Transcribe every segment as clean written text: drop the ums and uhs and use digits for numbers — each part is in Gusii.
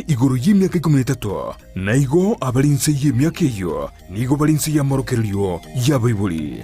igoro y'emiaka ikomi na etato, na igo abare inse y'emiaka eyio nigo bare inse y'amorokererio y'abaibori.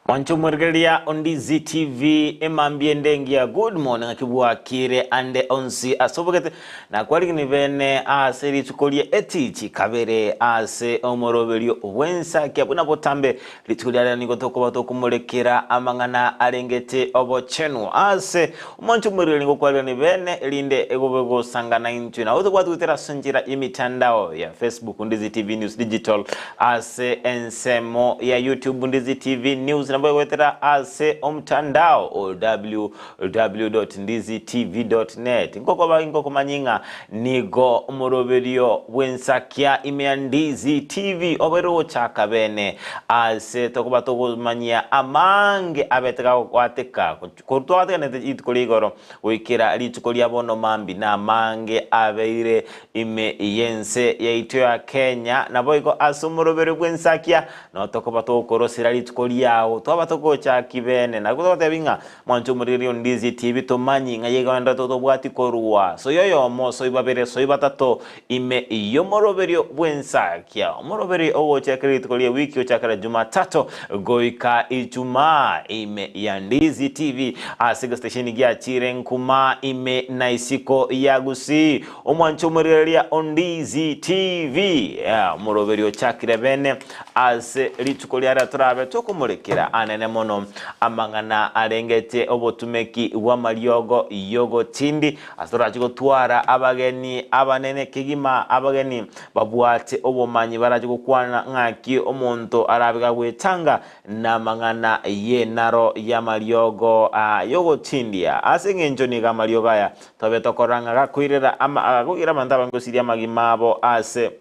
Mwanche omorigereria o Ndizi TV emambia ende engiya good morning ng'aki bwakire ande onsi ase obogete nakwarigini bene ase rituko rie etichi kabere ase omoroberio bw'ensakia buna botambe Rituko ria rero nigo tokoba tokomorekera amang'ana arengete obochenu ase omwancho omoriri nigo kwarire bene erinde egobe gosangana intwe nabo tobwate goetera ase enchera y'emitandao ya Facebook Ndizi TV News Digital ase ensemo ya YouTube Ndizi TV News nabo egoetera ase omtandao o www.ndizitv.net Nkokoba ingokomanya ng'a Nigo omoroberio bw'ensakia ime ya Ndizi TV obeire ogochaka bene ase tokoba togomanyia amange abete gagwateka korwa twateganete rituko ria igoro goikera rituko ria bono mambia na amange abeire ime y'ense yaito ya Kenya naboigo ase omoroberio bw'ensakia no tokoba togokorosera rituko riao twaba togochaki bene nabo togotebia ng'a Mwanche omorigereria o Ndizi TV tomanyi ng'a yegenderete totobwati korwa soi oyomo, soi babere, soi batato ime y'omoroberio bw'ensakia. Omoroberio ogochakera rituko rie wiki gochakera Jumatatu goika Ijumaa ime ya Ndizi TV ase egesitesheni giachire nkuma ime na isiko ya Gusii. Omwanche omorigereria o Ndizi TV omoroberio ochakire bene Ase rituko riaria torabe tokomorekera anene mono amang'ana arengete obotumeki bw'amariogo y'ogotindi, ase torache gotwara abageni abanene kegima, abageni babwate obomanyi barache gokwana ng'aki omonto arabe gagwetanga namang'ana y'enaro y'amariogo y'ogotindia. Ase engencho nigo amariogo aya tobe tokorora ng'a gakoirera ama gakoira abanto abange gosiria amagima abo ase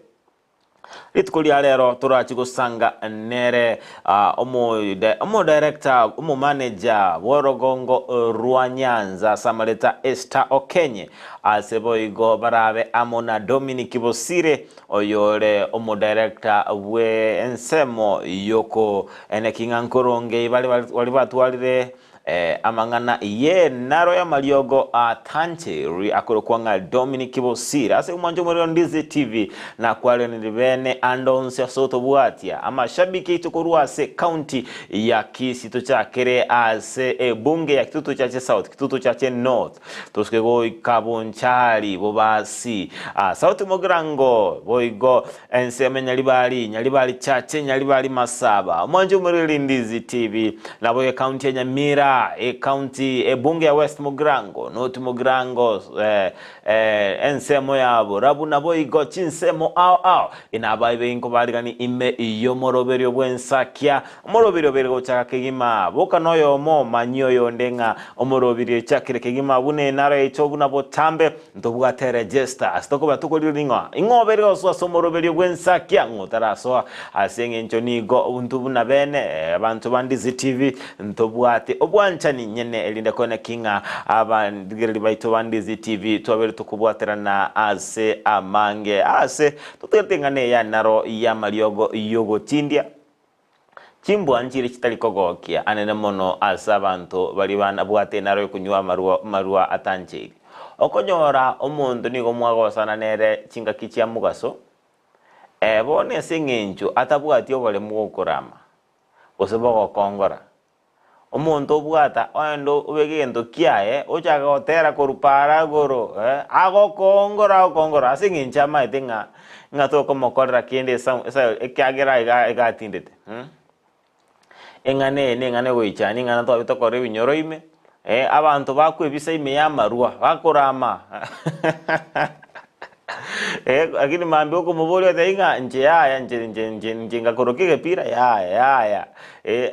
Rituko ria rero torachi gosanga nere omodirector, omomanager bw'orogongo rwa Nyanza ase amareta Esther Okenye, ase boigo barabe amo na Dominic Bosire oyore omodirector bw'ensemo yoko eneki ng'a nkorongei bare baria batwarire Amang'ana ye naro y'amariogo a Tanteri akorokwa ng'a Dominic Bosire ase omwancho omorero Ndizi TV nakwarenire bene ande onsi ase otobwatia amashabiki aito korwa ase county ya Kisii tochakere ase ebunge ya Kitutu Chache South, Kitutu Chache North tosuke goika Bonchari, Bobasi, South Mugirango boigo Ensemo ya Nyaribari, Nyaribari Chache, Nyaribari Masaba, Omwancho Omoriri Ndizi TV, nabo ecounty ya Nyamira, ecounty ebunge ya West Mugirango, North Mugirango, eh, eh, ensemo ya Borabu naboigo chinsemo ao ao inababe inkobarigani ime y'omoroberio bw'ensakia omoroberio obeire gochaka kegima boka noyomo manyia oyonde ng'a omoroberio echakire kegima buna enaro yaito buna botambe Ntobwate register ase tokoba tokorire ning'o? Ing'o obeire gosoa ase omoroberio bw'ensakia? Ng'o otarasoa? Ase eng'encho nigo intwe buna bene abanto ba Ndizi TV ntobwate obwanchani nyene erinde koeneki ng'a abarigereria baito ba Ndizi TV twabeire tokobwaterana ase amange ase totigarete eng'ana eye naro y'amariogo y'ogotindia. Chimbwa nchire chitari kogokia anene mono ase abanto baria banabwate enaro y'okonywa amarwa amarwa atancheiri. Okonyora omonto nigo mwagosana nere chingaki chia mogaso, ee, bono ase eng'encho atabwati oboremu bw'okorama, gose bogokongora. Omonto obwata oende obeke egento kiaye, ochake gotera korwa paara igoro, agokoongora agokoongora ase eng'encho amaete ng'a ng'a tokomokorera kende esa esa ekiagera iga iga atindete Eng'ana eye na eng'ana egoichania eng'ana twabe tokora ebinyoro ime, abanto bakwebisa ime y'amarwa, bakorama Lakini mambia okomoboria oteba ng'a inche yaya inche inche inche inche ngakoroka egepira yaya yaya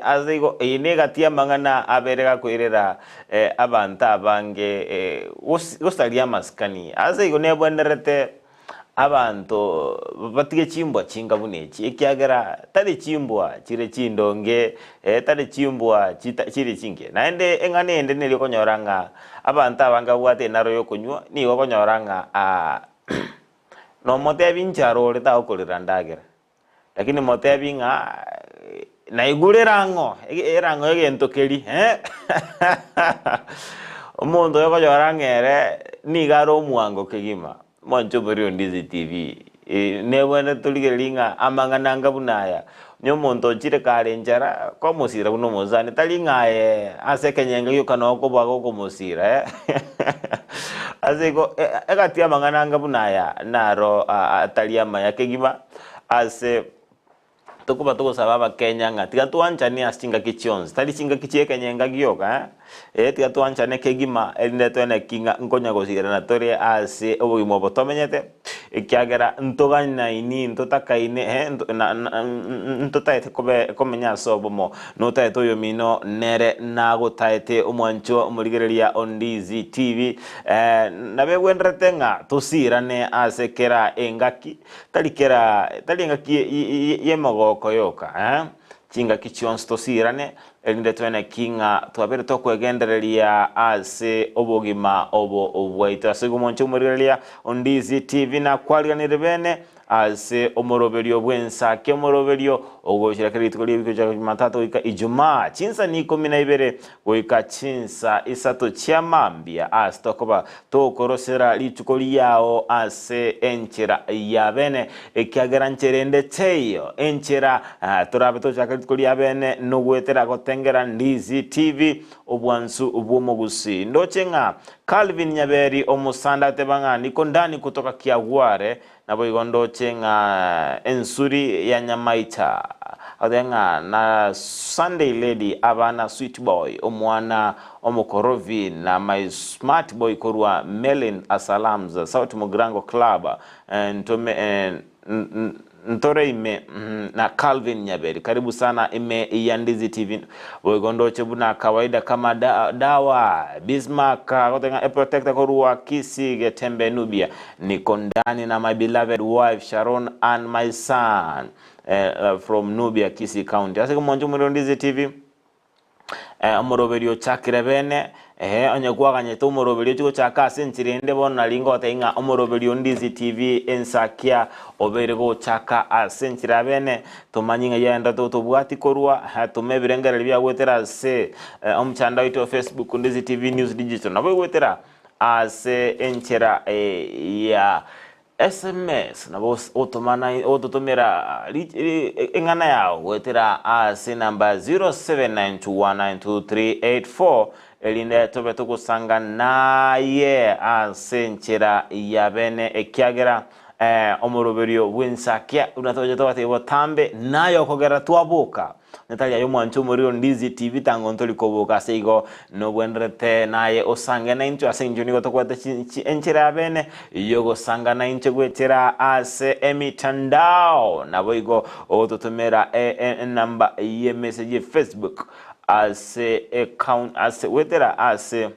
ase igo eye na egati y'amang'ana abere gakoirera abanto abange gosaria amasikani. Ase igo nebwenerete. Abanto batige chimbwa chinga buna echi, ekiagera tari chimbwa chire chindonge, eh, tari chimbwa chita chire chingiya. Naende eng'ana ende neri okonyora ng'a abanto abange babwate enaro y'okonywa, nigo okonyora ng'a nomotebi nchara ore tagokorera ndagera. Lakini motebi ng'a naigure erang'o, erang'o egento keria eh omonto oyo okonyora ng'a ere nigo are omwango kegima, mwanche oborie Ondizi TV, nebwenerete torigererie ng'a amang'ana anga buna aya, onye omonto ochire kare enchara, kwamosira buna omosani, tari ng'a aye ase ekenyenge gioka noo okoba gokomosira eh ase igo egati y'amang'ana anga buna aya naro atari amaya kegima. Ase tokoba togosaba Abakenya ng'a tiga twanchane ase chingaki chionsi, tari chingaki chi'ekenyenga gioka, eh, tiga twanchane kegima erinde toene ki ng'a nkonya gosigerana tore ase obogima obo tomenyete, ekiagera ntoganaini, ntotakaine, eh, nto na na ntotaete kobe komenya ase obomo, notaete oyomino nere nagotaete omwanchwa omorigereria o Ndizi TV, nabegwenderete ng'a tosirane ase kera engaki. Tari kera, tari engaki y'emogoko yoka, eh, chingaki chionsi tosirane, erinde twene ki ng'a twabeire tokwegendereria ase obogima obo bwaito. Ase igo omonche omorigereria o Ndizi TV nakwariganire bene ase omoroberio bw'ensaki, omoroberio ogochera kera rituko ri'ewiki gochaka Jumatatu goika Ijumaa, chinsa ni ikomi na ibere goika chinsa isato chia mambia, ase tokoba tokorosera rituko riao ase enchera ya bene, ekiagera nchera ende teiyo. Enchera torabe tochake rituko ria bene nogoetera gotengera Ndizi TV, obwansu bw'omogusii. Ndoche ng'a Calvin Nyaberi omosanda ateba ng'a niko ndani kutoka Kiagware, Naboigo ndoche ng'a ensuri ya nyamaita, agoteba ng'a na Sunday lady abana sweet boy omwana omokorovi na my smart boy korwa Melin Asalams South Mugirango Club ntome ntore ime na Calvin Nyaberi karibu sana ime ya Ndizi TV Boigo ndoche buna kawaida kama dawa Bismarck agoteba ng'a eprotector korwa Kisii Getembe Nubia Niko ndani na my beloved wife Sharon and my son from Nubia Kisii County. Ase omonche omorero Ndizi TV omoroberi ochakire bene ehe onye kwaganyete omoroberi ochi gochaka ase enchera ende bono nari ngotebia ng'a omoroberi o Ndizi TV ensakia obeire gochaka ase enchera ya bene tomanye ng'a yaenderete tobwati korwa toma ebirengererio biago goetera ase omotandao oito o Facebook Ndizi TV News Digital nabo egoetera Ase enchera ya sms nabo ogototomera eng'ana yao goetera ase enamba ya 0792192384 erinde tobe togosanga naye ase enchera ya bene ekiagera omoroberio bw'ensakia buna togocha tobatebia botambe naye okogera twaboka. Onye tari aye omwanche omorero Ndizi TV tango ntori koboka ase igo nobwenderete naye osange naintwe ase eng'encho nigo tokwete enchera ya bene yogosanga naintwe goetera ase emitandao naboigo ogototomera enamba ye message ye Facebook ase account ase goetera ase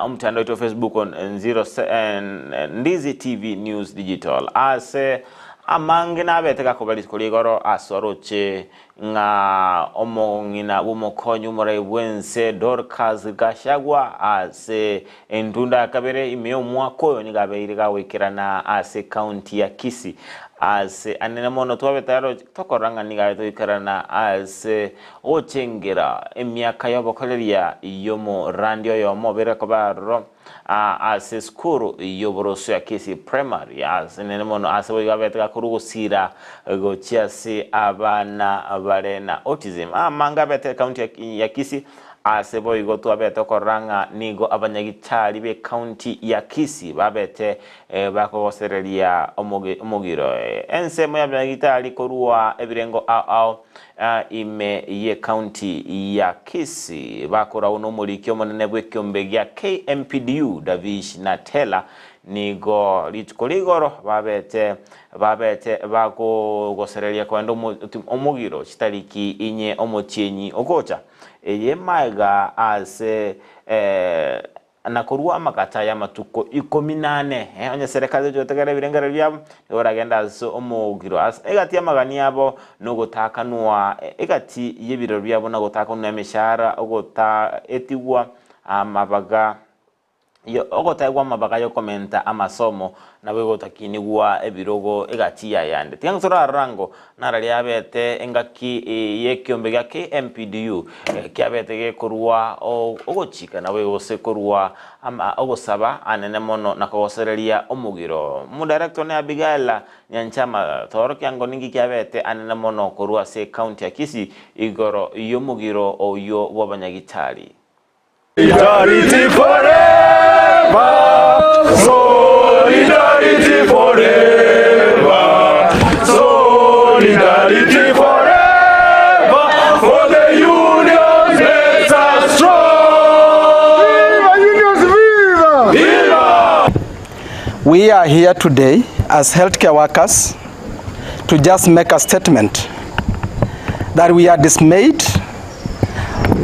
Omotandao oito wa Facebook Ndizi TV News Digital. Ase amange nabete gakoba rituko ria igoro ase oroche ng'a omong'ina bw'omokonyi omorai bw'ense Dorcas Gachagua ase entunda ya kabere ime y'omwaka oyo nigo abeire gagoikerana ase ekaunti ya Kisii ase anene mono twabete aro tokorora ng'a nigo abete goikerana ase Gochengera emiaka y'obokoreria y'omorandi oyomo obeire koba aroro ase esukuru y'oboroso ya Kisii Primary ase nene mono ase boigo abete gakorwa gosira gochia ase abana bare na autism amange abete ekaunti ya Kisii ase boigo twabete okorora ng'a nigo abanyagitari b'ekaunti ya Kisii babete bakogosereria omogiro ensemo y'abanyagitari korwa ebirengo ao ao Ime y'Ecounty ya Kisii, bakoragwa nomoriki omonene bw'ekeombe gia KMPDU Davish Natela nigo rituko rigoro babete babete bakogosereria koenda omogiro chitariki inye omotienyi ogocha. Eye magega ase. Na korua amagacho aya amatuko ikomi na ane, onye serekari tochi gotegerera ebirengererio biabo, nigo baragende ase omogiro. Ase egati y'amagani abo nogotaakanwa egati y'ebirero biabo na gotaakanwa emeshahara, ogotaetigwa amabaga ogotaegwa amabaga y'okomenta amasomo, nabo egotakinigwa ebirogo egati y'ayande. Tiga torarora ango Nararia abete engaki y'ekiombe gia KMPDU kiabete gekorua ogochika naboigo gose korua ogosaba anene mono na kogosereria omogiro. Omodirector one Abigail Nyanchama toorokia ango ninki kiabete anene mono korwa ase ecounty ya Kisii igoro y'omogiro oyio bw'abanyagitari. Solidarity forever, solidarity forever, solidarity forever, for the unions makes us strong. Viva unions, viva! Viva! We are here today as healthcare workers to just make a statement that we are dismayed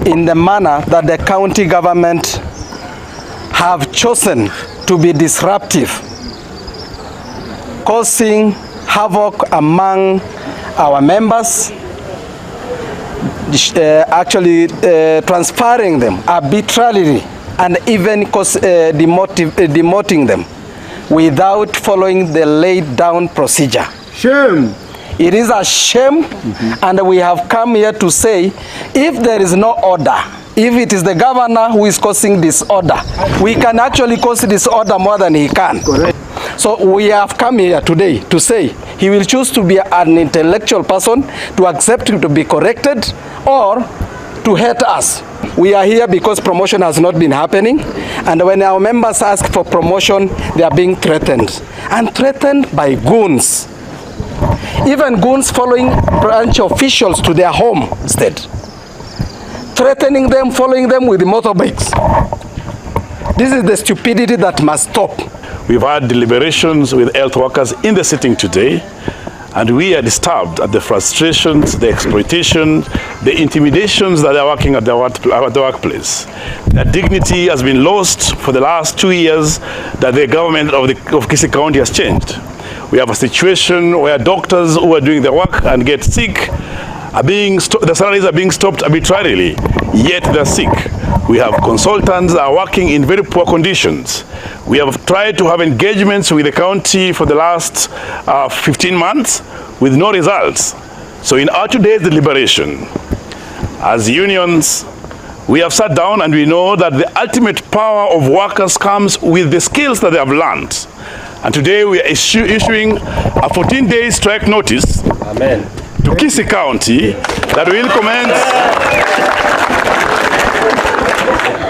in the manner that the county government have chosen to be disruptive, causing havoc among our members, actually transferring them arbitrarily and even demoting them without following the laid down procedure. Shame. It is a shame, and we have come here to say if there is no order, if it is the governor who is causing disorder, we can actually cause disorder more than he can. Correct. So we have come here today to say he will choose to be an intellectual person, to accept to be corrected, or to hate us. We are here because promotion has not been happening, and when our members ask for promotion, they are being threatened, and threatened by goons. Even goons following branch officials to their homestead, threatening them, following them with motorbikes. This is the stupidity that must stop. We've had deliberations with health workers in the sitting today, and we are disturbed at the frustrations, the exploitation, the intimidations that are working at the, work, at the workplace. Their dignity has been lost for the last 2 years that the government of, the, of Kisii County has changed. We have a situation where doctors who are doing their work and get sick are being the salaries are being stopped arbitrarily, yet they're sick. We have consultants that are working in very poor conditions. We have tried to have engagements with the county for the last 15 months with no results. So in our today's deliberation, as unions, we have sat down and we know that the ultimate power of workers comes with the skills that they have learned. And today we are issuing a 14-day strike notice Amen. to Kisii County that will commence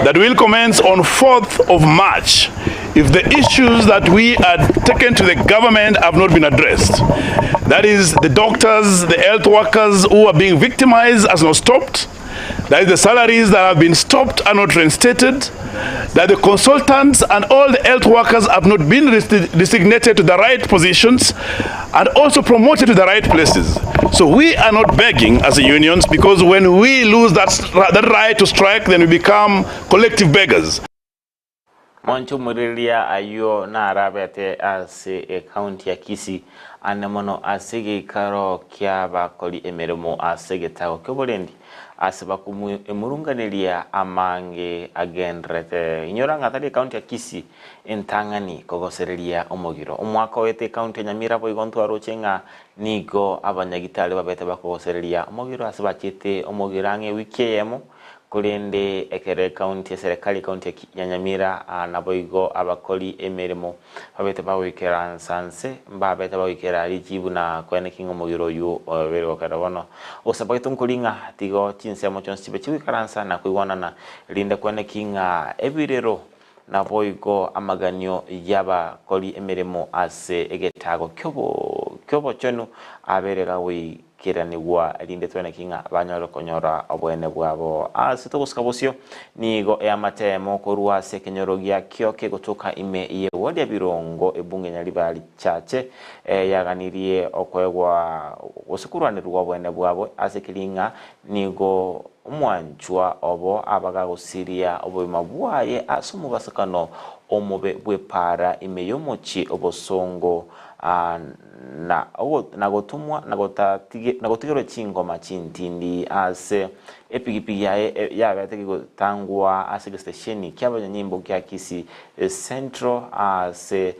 that will commence on 4th of March if the issues that we are taken to the government have not been addressed. That is the doctors, the health workers who are being victimized has not stopped. That is the salaries that have been stopped are not reinstated. That the consultants and all the health workers have not been designated to the right positions and also promoted to the right places. So we are not begging as a unions, because when we lose that right to strike, then we become collective beggars. Mwanche omorereria ayio narabete ase ecounty ya Kisii ane mono ase egeikaro kiabakori emeremo ase egetago kioborendi ase bakoemurunganeria amange agenderete. Inyora ng'a tari ecounty ya Kisii entang'ani kogosereria omogiro. Omwaka oete ecounty ya Nyamira boigo ntwaroche ng'a nigo abanyagitari babete bakogosereria omogiro ase bachiete omogiro ang'e ewiki eyemo korende ekero ecounty eserekari ecounty ya Nyamira naboigo abakori emeremo babete bagoikeransa nse mbabete bagoikera richibu na koeneki ng'a omogiro oywo obere gokera bono. Ogosaba gwaito nkori ng'a tigo chinsemo chionsi chibe chigoikaransa na koigwanana rinde koeneki ng'a ebirero naboigo amaganio y'abakori emeremo ase egetago kiobochenu abere gagoikeranigwa. Keranigwa, erinde tweneki ng'a banyore konyora oboene bwabo. Ase togosika bosio, nigo eamate eyemo korwa ase ekenyoro giakio kegotoka ime y'ewodi ya Birongo, ebunge Nyaribari Chache, yaganirie okoegwa gose korwanerwa oboene bwabo ase keria ng'a nigo omwanchwa obo abagagosiria obogima bwaye ase omobasokano omobe bw'epaara ime y'omochie obosongo. Na na gotomwa na na gotigerwa chingoma chintindi ase epigipigi yaye yabete gegotangwa ase egestesheni ki'abanyanyimbo gia Kisii Central ase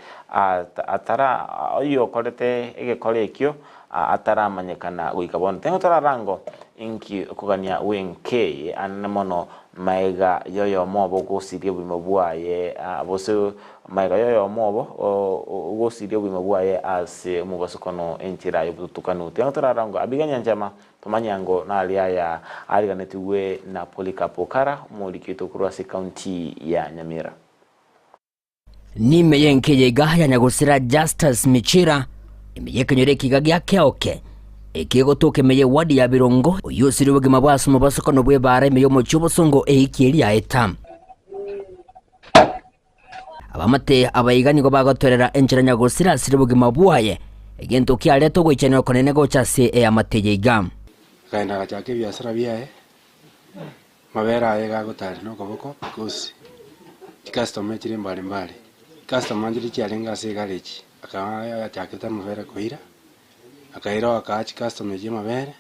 atara oyokorete egekora ekio ataramanyekana goika bono. Tengo torarango inki okogania gw'enka anene mono maega y'oyomo obo gosiria obogima bwaye gose Magega y'oyomo obo ogosiria obogima bwaye ase omobasukono enchera y'obotutukanu. Tiga torara ngo Abiga Nyanchama, tomanye ango naria aya ariganetigwe na Polycarp Okara, omoriki oito korwa ase ekaunti ya Nyamira. Nime y'enka eye iga ya nyagosira Justus Michira, ime y'ekenyoro ekiga gia Keoke, ekegotoka ime y'ewadi ya Birongo, oyio osirie obogima bwa ase omobasokano bw'ebaara ime y'omochie obosongo eiki eria yaeta. Abamate abaiga nigo bagotorera enchera nyagosira asire obogima bwaye, egento kiareta ogoichania okonene gocha ase eamate eye iga. Akaenda agachaka ebiasara biaye, amabere aye iga agotari na okoboko because chicustomer echire mbare mbare. Chicustomer nchiria chiarenge ase egarage, akaba achakete amabere koira, akaira oo akaa chicustomer echio amabere,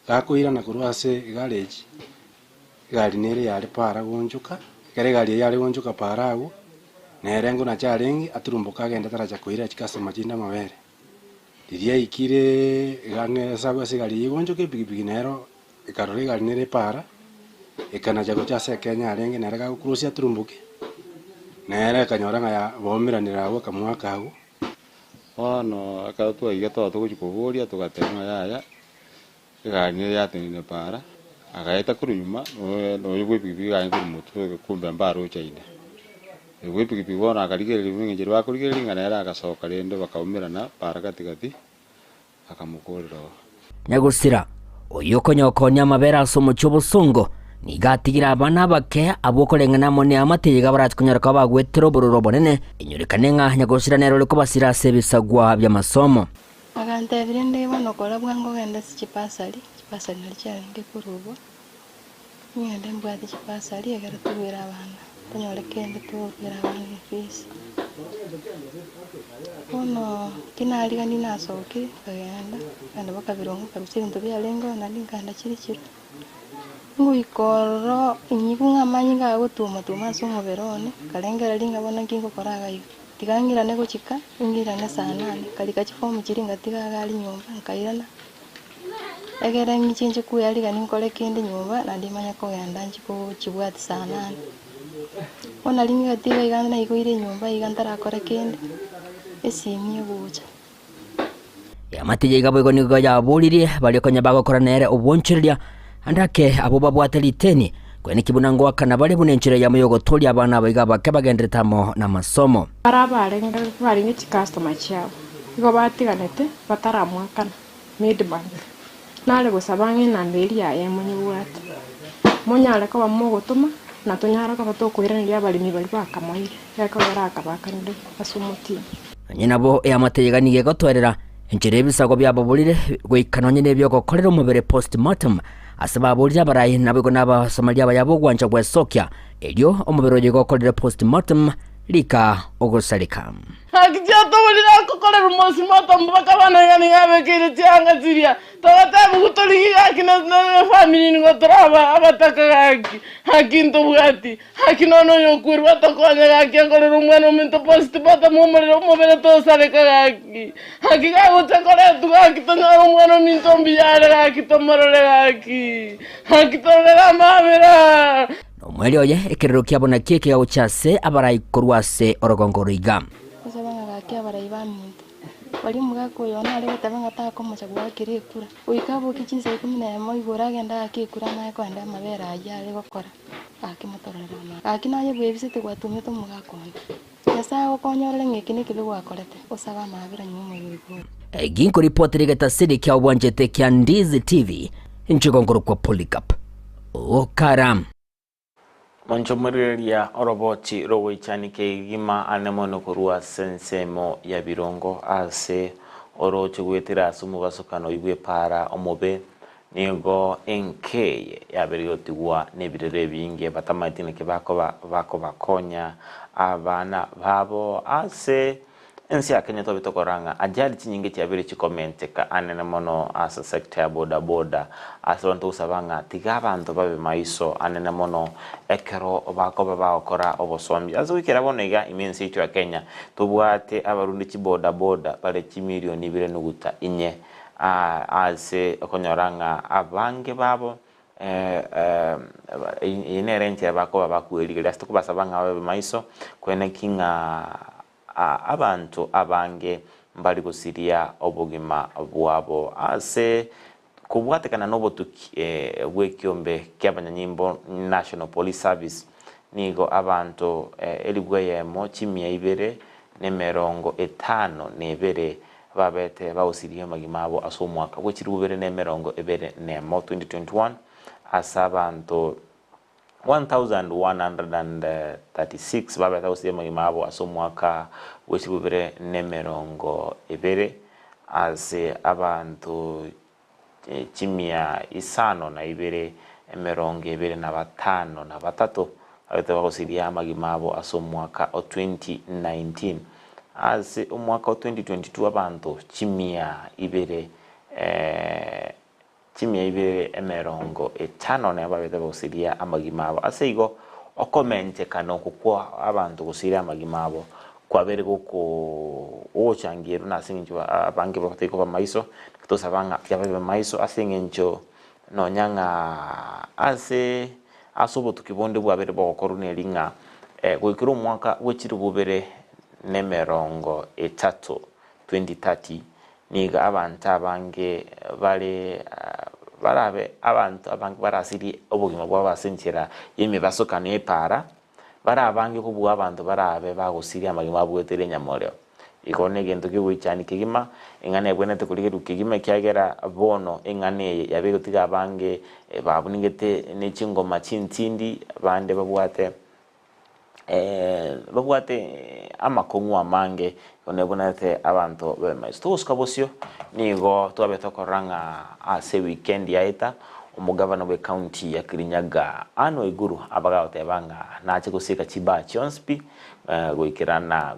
gakoirana korwa ase egarage, Egari nere yare paara goonchoka, ekero egari eyio yare goonchoka paara agwo, nere ngonacha arenge, aturumboke agende taracha koira chikastoma chinde amabere. Riria aikireee iga ang'e ase abwo ase egari eyio egoonchoka epikipiki nero ekarora egari nere epaara, ekanacha gocha ase ekenya arenge nere gagocross aturumboke, nere ekanyora ng'a ya baumeranire agwo akamoaka agwo. Bono ekero twaiga twaba togochia koboria togateba ng'a yaya. Egari nere yatenenire paara, agaeta korwa nyuma, noyo bwa epikipiki ganye korwa motwe kumbe mbarochaine. Oyo bwa epikipiki bono akarigereria buna engencho eria bakorigereria ng'a nere agasoka rende bakaumerana paara gati gati, akamokorera oo. Nyagosira, oyio okonyokonya amabere ase omochie obosongo, nigo atigire abana abake abwo okoreng'ana amo neamate eyio iga barache konyora koba bagwetera obororo obonene, enyorekane ng'a nyagosira nere ore kobasira ase ebisagwa bi'amasomo. Agantebia, Rende bono kora bwango ogende ase chibasari, chibasari nario chiarenge korugwa, ng'ende mbwate chibasari ekero toruere abana, tonyore kende toruere abana efees. Bono ki narigania nasokire, nkagenda, nkagenda mpaka birongo nkarusia ebinto biarengeo naende nkaenda chiri chiro. Ngoika ororo, inyigwe ng'a amanyinga agotuma tuma ase omobere one, nkarengereria ng'a bono nki ngokora iga iga. Tiga ng'irane gochika, ng'irane saa nane, nkarika chifomu chiria ngatiga iga aria nyomba, nkairana, egere ng'iche nche kweyarigania nkore kende nyomba naende manye kogenda nchie kochibwati saa nane. Bono nario ng'igati iga iga naigoire enyomba iga ntarakora kende, esimi egocha. Eamate ya iga boigo nigo yaboririe baria konya bagokora nere obwonchoreria, ande ake abwo babwate riteni, koeneki buna ngoakana bare buna enchera eyemo y'ogotoria abana aba iga abake bagenderete amo namasomo. Baria abarenge barenge chicustomer chiabo igo batiganete bataramoakana Nedbank nare gosaba ng'a enamba eria yaye monyebwate monyare koba mogotoma na tonyare koba tokoiraneria abaremi baria bakamoire ekero akabakanire ase omotienyi. Nonye nabo eamate eyega nigo egotoerera enchera ebisago biababorire goika nonye nebi'ogokorera omobere post-mortem ase baborire abarai naboigo n'Abasamaria abaya b'ogwancha gwesokia, erio omobere oyo igo okorire post-mortem rika ogosareka. Naki chiatoborire agokorerwa mosimoto mpaka bono iga nigo abekeire chianga chiria. Togatebigwa torigie gaki na efamiri nigo tore abataka gaki, haki ntobwati, haki nonya oyokwerwa atokonye gaki akorere omwana ominto postmortem omorero omobere tosareka gaki, haki gagocha koretwa gaki tonyore omwana ominto mbuya are gaki tomorore gaki, haki tororere amabera. Nomoerio oye ekerero kiabo nakio ekegagocha ase abarai korwa ase orogongo oro iga. Gosaba ng'a gaki abarai baminto. Baria omogaka oyo one are goteba ng'a takomocha goakera ekura, goika abokie chinsa ikomi na emo igoro agende aake ekura amanye koenda amabere ayio are gokora, gaki motororere amang'ana. Gaki naye bwebisete gwatumete omogaka onde. Nyasae agokonye orore ng'a eki nekibe gwakorete, osabe amaabera nyuma omorwoti bw'oyo. Ginkoripotera egetasini kia obwanchete kia Ndizi TV, inche nkorokwa Polycarp Okara. Monchomorereria oroboti rogoichania kegima ane mono korwa ase ensemo ya birongo ase orooche goetera ase omobasokano oyio bw'epaara omobe. Nigo enka eye yabeire gotigwa nebirero ebinge batamaeti naki bakoba bakobakonya abana babo ase ense ya Kenya twabe tokorora ng'a ajali chinyinge chiabeire chikomenteka anene mono ase sector ya boda boda ase bono togosaba ng'a tiga abanto babe maiso anene mono ekero bakoba bagokora obosombi. Ase goikera bono iga ime ense yaito ya Kenya tobwate abarundi chiboda boda bare chimilioni ibere nuguta inye Ase okonyora ng'a abange babo eye nere enchera bakoba bakwerigereria ase tokobasaba ng'a babe maiso, kweneki ng'a abanto abange mbari gosiria obogima bwabo ase kobwatekana nobotuki bw'ekiombe ki'abanyanyimbo National Police Service. Nigo abanto elifu eyemo chimia ibere na emerongo etano na ebere Babete bagosiria amagima abo ase omwaka bwe chilifu ibere na emerongo ebere nemo, 2021, ase abanto 1,136 babete bagosiria amagima abo ase omwaka bwe chilifu ibere na emerongo ebere, ase abanto chimia isano na ibere emerongo ebere na batano na batato babete bagosiria amagima abo ase omwaka o 2019. Ase omwaka o 2022 abanto chimia ibere chimia ibere emerongo etano nabo babete bagosiria amagima abo. Ase igo okomentekana oko kwa abanto gosiria amagima abo Kwabeire gogochangierwa na ase engencho abange batari koba maiso, tosaba ng'a tiga babe maiso ase engencho nonya ng'a ase ase obotuki bonde bwabeire bogokorwa neri ng'a goikera omwaka bwe chilifu ibere na emerongo etato, 2030, nigo abanto abange bare barabe abanto abange barasirie obogima bwabo ase enchera y'emebasokano y'epaara. Bare abange kobua abanto barabe bagosiria amagima abuetere enyamoreo. Igo negento ki'ogoichania kegima, eng'ana ebwenerete korigerigwa kegima, ekiagera bono eng'ana eye yabeire gotiga abange babunigete ne chingoma chintindi, bande babwate babwate amakong'u amange, igo nebwenerete abanto babe maiso. Togosuka bosio, nigo twabe tokorora ng'a ase ewikendi yaeta, Omogavana bw'ecounty ya Kirinyaga, Anne Waiguru abagagoteba ng'a nache gosieka chibaa chionsi pi goikerana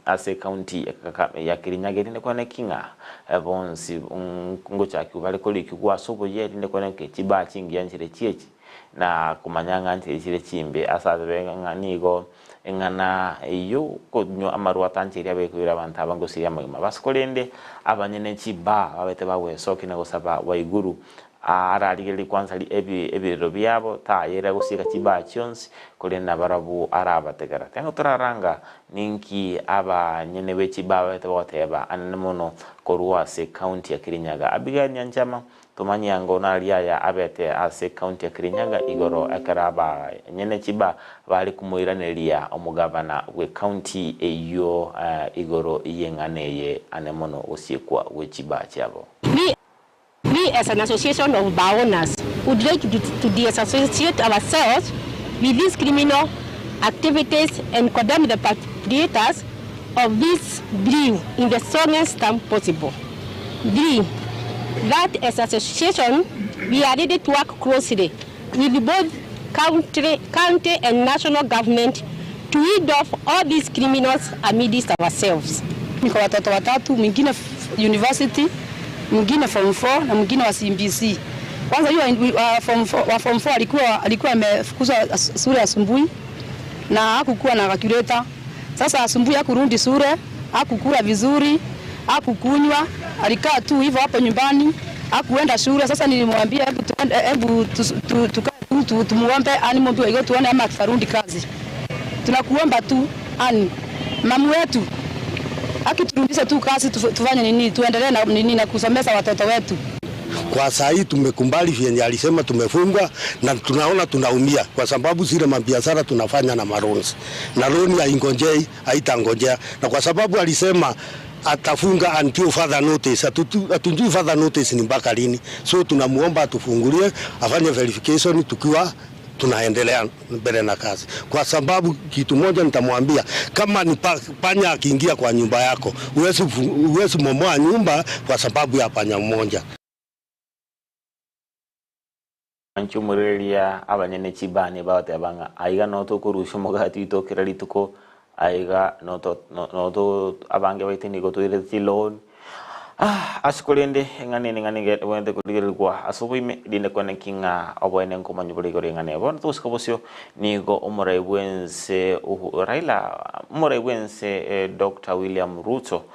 ase ecounty ya Kirinyaga erinde kweneki ng'a bonsi ngochakigwa bare korikigwa ase oboyia erinde kweneki chibaa chingiya nchire chiechi na komanya ng'a nchire chire chimbe ase abe ng'a nigo Eng'ana eyio konywa amarwa atancheiri abe koira abanto aba ngosiria amagima. Bas korende abanyene chibaa babete bagwesokia na gosaba Waiguru ararigererie kwansa ebirero biabo tayera gosieka chibaa chionsi korende nabarabwo arabategera. Tengo toraranga ninki abanyene be chibaa babete bagoteba anene mono korwa ase county ya Kirinyaga. Abigail Nyanchama Tomanye ango naria aya abete ase county ya Kirinyaga igoro ekero abanyene chiba bare komoiraneria omogavana bwe county eyio igoro y'eng'ana eye ane mono gosiekwa gwe chiba chiabo. We we as an association of bar owners would like to to disassociate ourselves with these criminal activities and condemn the perpetrators of this bill in the strongest term possible. Three, that as association we are ready to work closely with both county, county and national government to weed off all these criminals amidst ourselves. Niko watoto watatu, mwingine university, mwingine form 4 na mwingine wa CBC. Kwanza hiyo wa form 4 wa form 4 alikuwa alikuwa amefukuzwa shule asubuhi na hakukuwa na calculator. Sasa asubuhi hakurudi shule, hakukula vizuri, hakukunywa, alikaa tu hivyo hapo nyumbani, hakuenda shule. Sasa nilimwambia hebu tuende, hebu tukae tu tumuombe ani Mumbi Waiguru tuone ama atarudi kazi. Tunakuomba tu ani mamu wetu akiturudisha tu kazi tufanye nini, tuendelee na nini na kusomesha watoto wetu. Kwa saa hii tumekumbali vyenye alisema tumefungwa na tunaona tunaumia kwa sababu zile mabiashara tunafanya na maloans. Na loan haingojei, haitangojea. Na kwa sababu alisema atafunga until further notice. Hatujui further notice ni mpaka lini. So tunamuomba atufungulie, afanye verification tukiwa tunaendelea mbele na kazi. Kwa sababu kitu moja nitamwambia, kama ni panya akiingia kwa nyumba yako, huwezi momoa nyumba kwa sababu ya panya mmoja. Inche omorereria abanyene chibani bagoteba ng'a aiga noo tokorusia omogati oito kera rituko, aiga noo to noo to abange baito nigo toirete chiloan. Ase korende eng'ana eye neng'ana ege ebwenerete korigererigwa ase oboime, erinde kwane ki ng'a oboene nkomanya bore igoro y'eng'ana eye. Bono togosika bosio nigo omorai bw'ense Uhu Raila, omorai bw'ense Doctor William Ruto,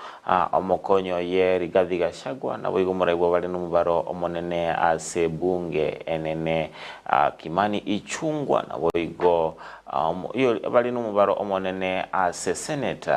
omokonyi oye Rigathi Gachagua, naboigo omorai bw'abare nomobaro omonene ase ebunge enene Kimani Ichung'wa, naboigo bare nomobaro omonene ase Senate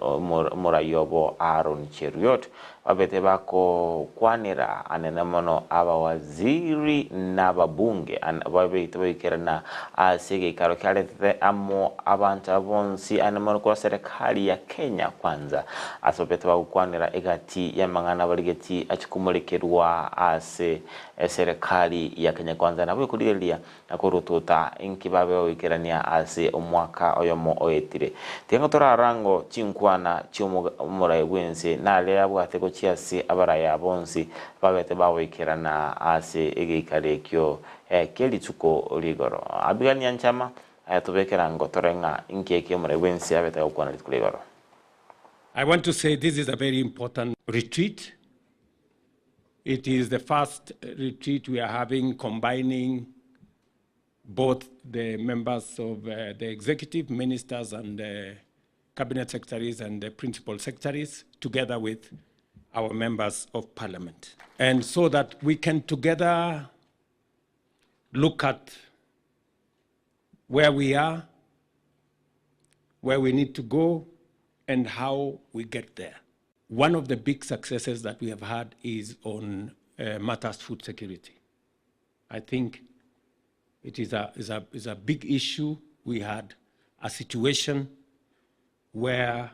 omorai obo Aaron Cheruiyot, babete bagokwanera anene mono abawaziri na ababunge babeite baikerana ase egeikaro kiaretete amo abanto aba bonsi anene mono korwa serikali ya Kenya Kwanza ase babete bagokwanera egati y'amang'ana barigetie achie komorekerwa ase eserekari ya Kenya Kwanza nabo ekorigereria na korotota inki babe bagoikerania ase omwaka oyomo oetire. Tiga torarango chinkwana chi'omorai bw'ense nare abwate gochia ase abaraya bonsi babete bagoikerana ase egeikaro ekio kie rituko rigoro. Abigail Nyanchama ayatobekera ngo tore ng'a inki eki omorai bw'ense abete agokwana rituko rigoro. I want to say this is a very important retreat. It is the first retreat we are having combining both the members of uh, the executive, ministers and uh, cabinet secretaries and the principal secretaries together with our members of parliament. And so that we can together look at where we are, where we need to go, and how we get there. One of the big successes that we have had is on uh, matters food security. I think it is a, is, a, is a big issue. We had a situation where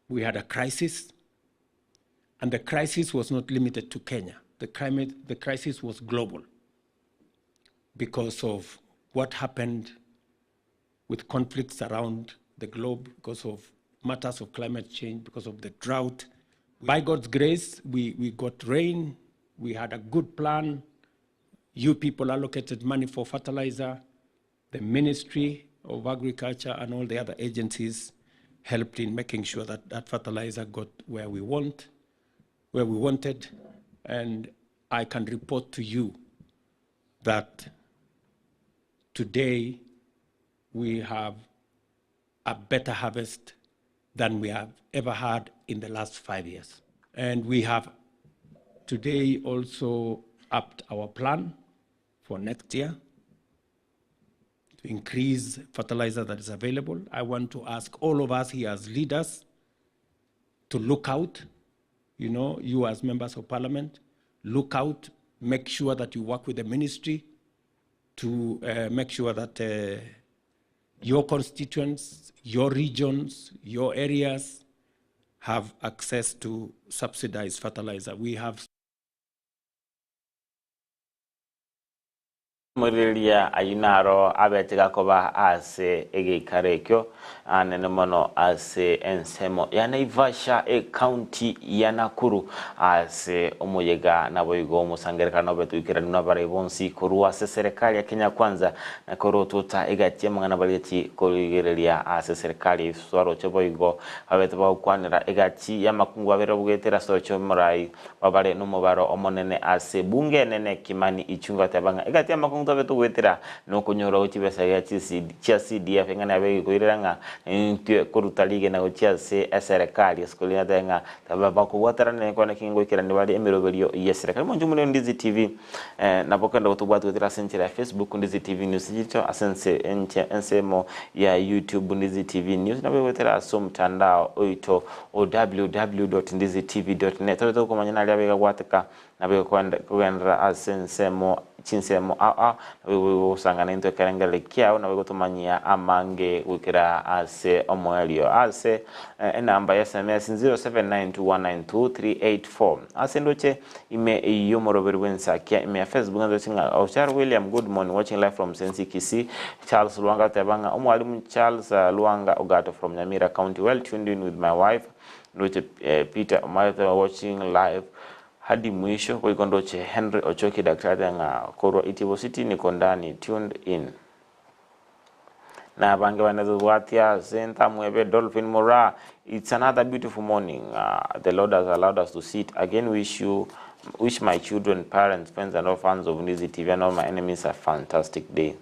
we had a crisis, and the crisis was not limited to Kenya. The, climate, the crisis was global because of what happened with conflicts around the globe, because of matters of climate change, because of the drought. By God's grace, we, we got rain, we had a good plan. You people allocated money for fertilizer. The Ministry of Agriculture and all the other agencies helped in making sure that that fertilizer got where we want, where we wanted. And I can report to you that today we have a better harvest than we have ever had in the last five years. And we have today also upped our plan for next year to increase fertilizer that is available. I want to ask all of us here as leaders to look out, you know, you as members of parliament, look out, make sure that you work with the ministry to uh, make sure that uh, your constituents, your regions, your areas have access to subsidized fertilizer. We have Omorigereria ayio naro abete gakoba ase egeikaro ekio anene mono ase ensemo ya Naivasha ecounty ya Nakuru ase omoyega naboigo omosangererekano obete oikeranu nabarai bonsi korwa ase eserekari ya Kenya Kwanza na korotota egati y'amang'ana barigetie korigereria ase eserekari eswaroche boigo babete bagokwanera egati y'amakungu abere obogetera ase oroche omorai Babare nomobaro omonene ase ebunge enene Kimani Ichung'wa ateba ng'a egati y'amakungu Akong'u tobe togoetera nokonyora gochia chibesa iga chia CDF eng'ana yabe egekoirera ng'a intwe koruta rigena gochia ase eserekari ase korende natebe ng'a bakobwaterana kwane ki ngoikerania bare emeroberio y'eserekari. Monche omorero Ndizi TV nabo okogenda gotobwati goetera ase enchera ya Facebook Ndizi TV News Digital ase ense enche ensemo ya YouTube Ndizi TV News nabo egoetera ase omotandao oito o www.ndizitv.net tobe tokomanya naria abega gwateka Nabo kogenderera ase ensemo chinsemo ao ao, nabo gosanga naintwe ekerengererio kiao, nabo gotomanyia amange goikera ase omoerio. Ase enamba ya sms 0792192384. Ase ndoche ime y'omoroberi bw'ensakia ime ya Facebook ndoche ng'a Ocharo William good morning watching live from Sensi Kisii. Charles Lwanga ateba ng'a omwalimu Charles Lwanga Ogato from Nyamira County well tuned in with my wife Ndoche Peter Omaete watching live hadi mwisho boigo ndoche Henry Ochoki daktari ng'a korwa Itibo City niko ndani tuned in. Na abange bane tobwatia ase ntamwebe Dolphin Moraa it's another beautiful morning uh, the Lord has allowed us to see it again wish you wish my children parents friends and all fans of Ndizi TV and all my enemies a fantastic day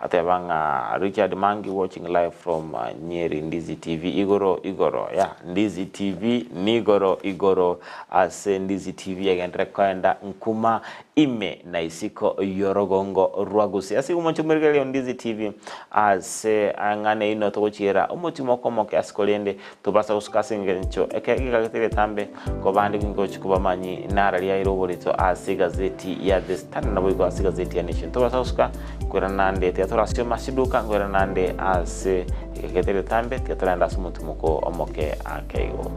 Ateba ng'a Richard Mangi watching live from Nyeri Ndizi TV igoro igoro yeah Ndizi TV nigoro igoro ase Ndizi TV egenderere koenda nkuma ime na isiko yorogongo rwa Gusii ase igo omonche omorigereria Ndizi TV ase ang'ana ino togochiera omotimoko omoke ase korende tobasa gosuka ase engencho eke gekagete getambe kobande gochi kobamanyi nara riaire oborito ase egazeti ya The Standard naboigo ase egazeti ya Nation. Tobasa gosuka nkoirana nande tiga torasiome ase chiduka nkoirana nande ase egekete getambe tiga torende ase omotimoko omoke ake igo.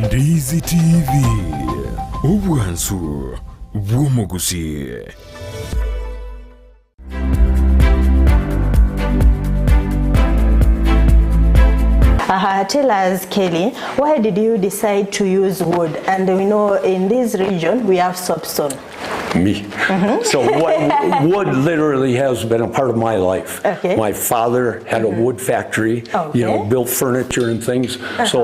Ndizi TV, obwansu bw'omogusii. Uh, tell us, Kelly, why did you decide to use wood? And we know in this region we have soapstone. Me. Mm -hmm. So what, wood literally has been a part of my life. Okay. My father had a mm-hmm. wood factory, okay. you know, built furniture and things. Uh -huh. So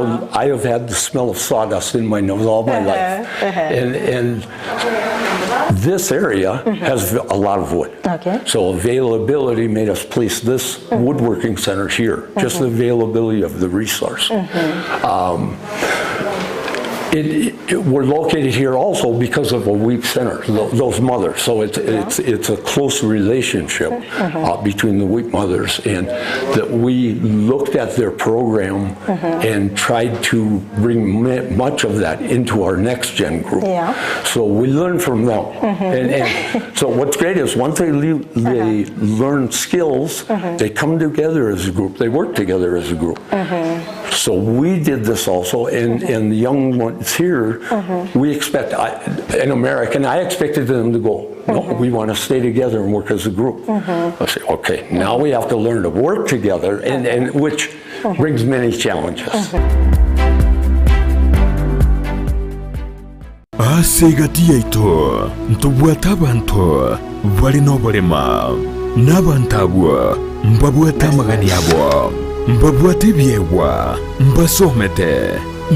I have had the smell of sawdust in my nose all my uh -huh. life. Uh -huh. And, and this area mm -hmm. has a lot of wood. Okay. So availability made us place this mm -hmm. woodworking center here, just the mm-hmm. availability of the resource. Mm-hmm. Um, it, it, we're located here also because of a WEAP center, those mothers. So it's, it's, it's a close relationship Mm-hmm. uh, between the WEAP mothers and that we looked at their program Mm-hmm. and tried to bring much of that into our next gen group. Yeah. So we learn from them. Mm-hmm. And, and so what's great is once they, leave, they learn skills, they come together as a group, they work together as a group. So we did this also, and, and the young ones here, we expect, I, an American, I expected them to go, no, we want to stay together and work as a group. I say, okay, now we have to learn to work together, and, and which brings many challenges. Ase egati yaito ntobwate abanto bare noborema, na abanto abwo mbabwate amagani abo, mbabwate ebiegwa, mbasomete,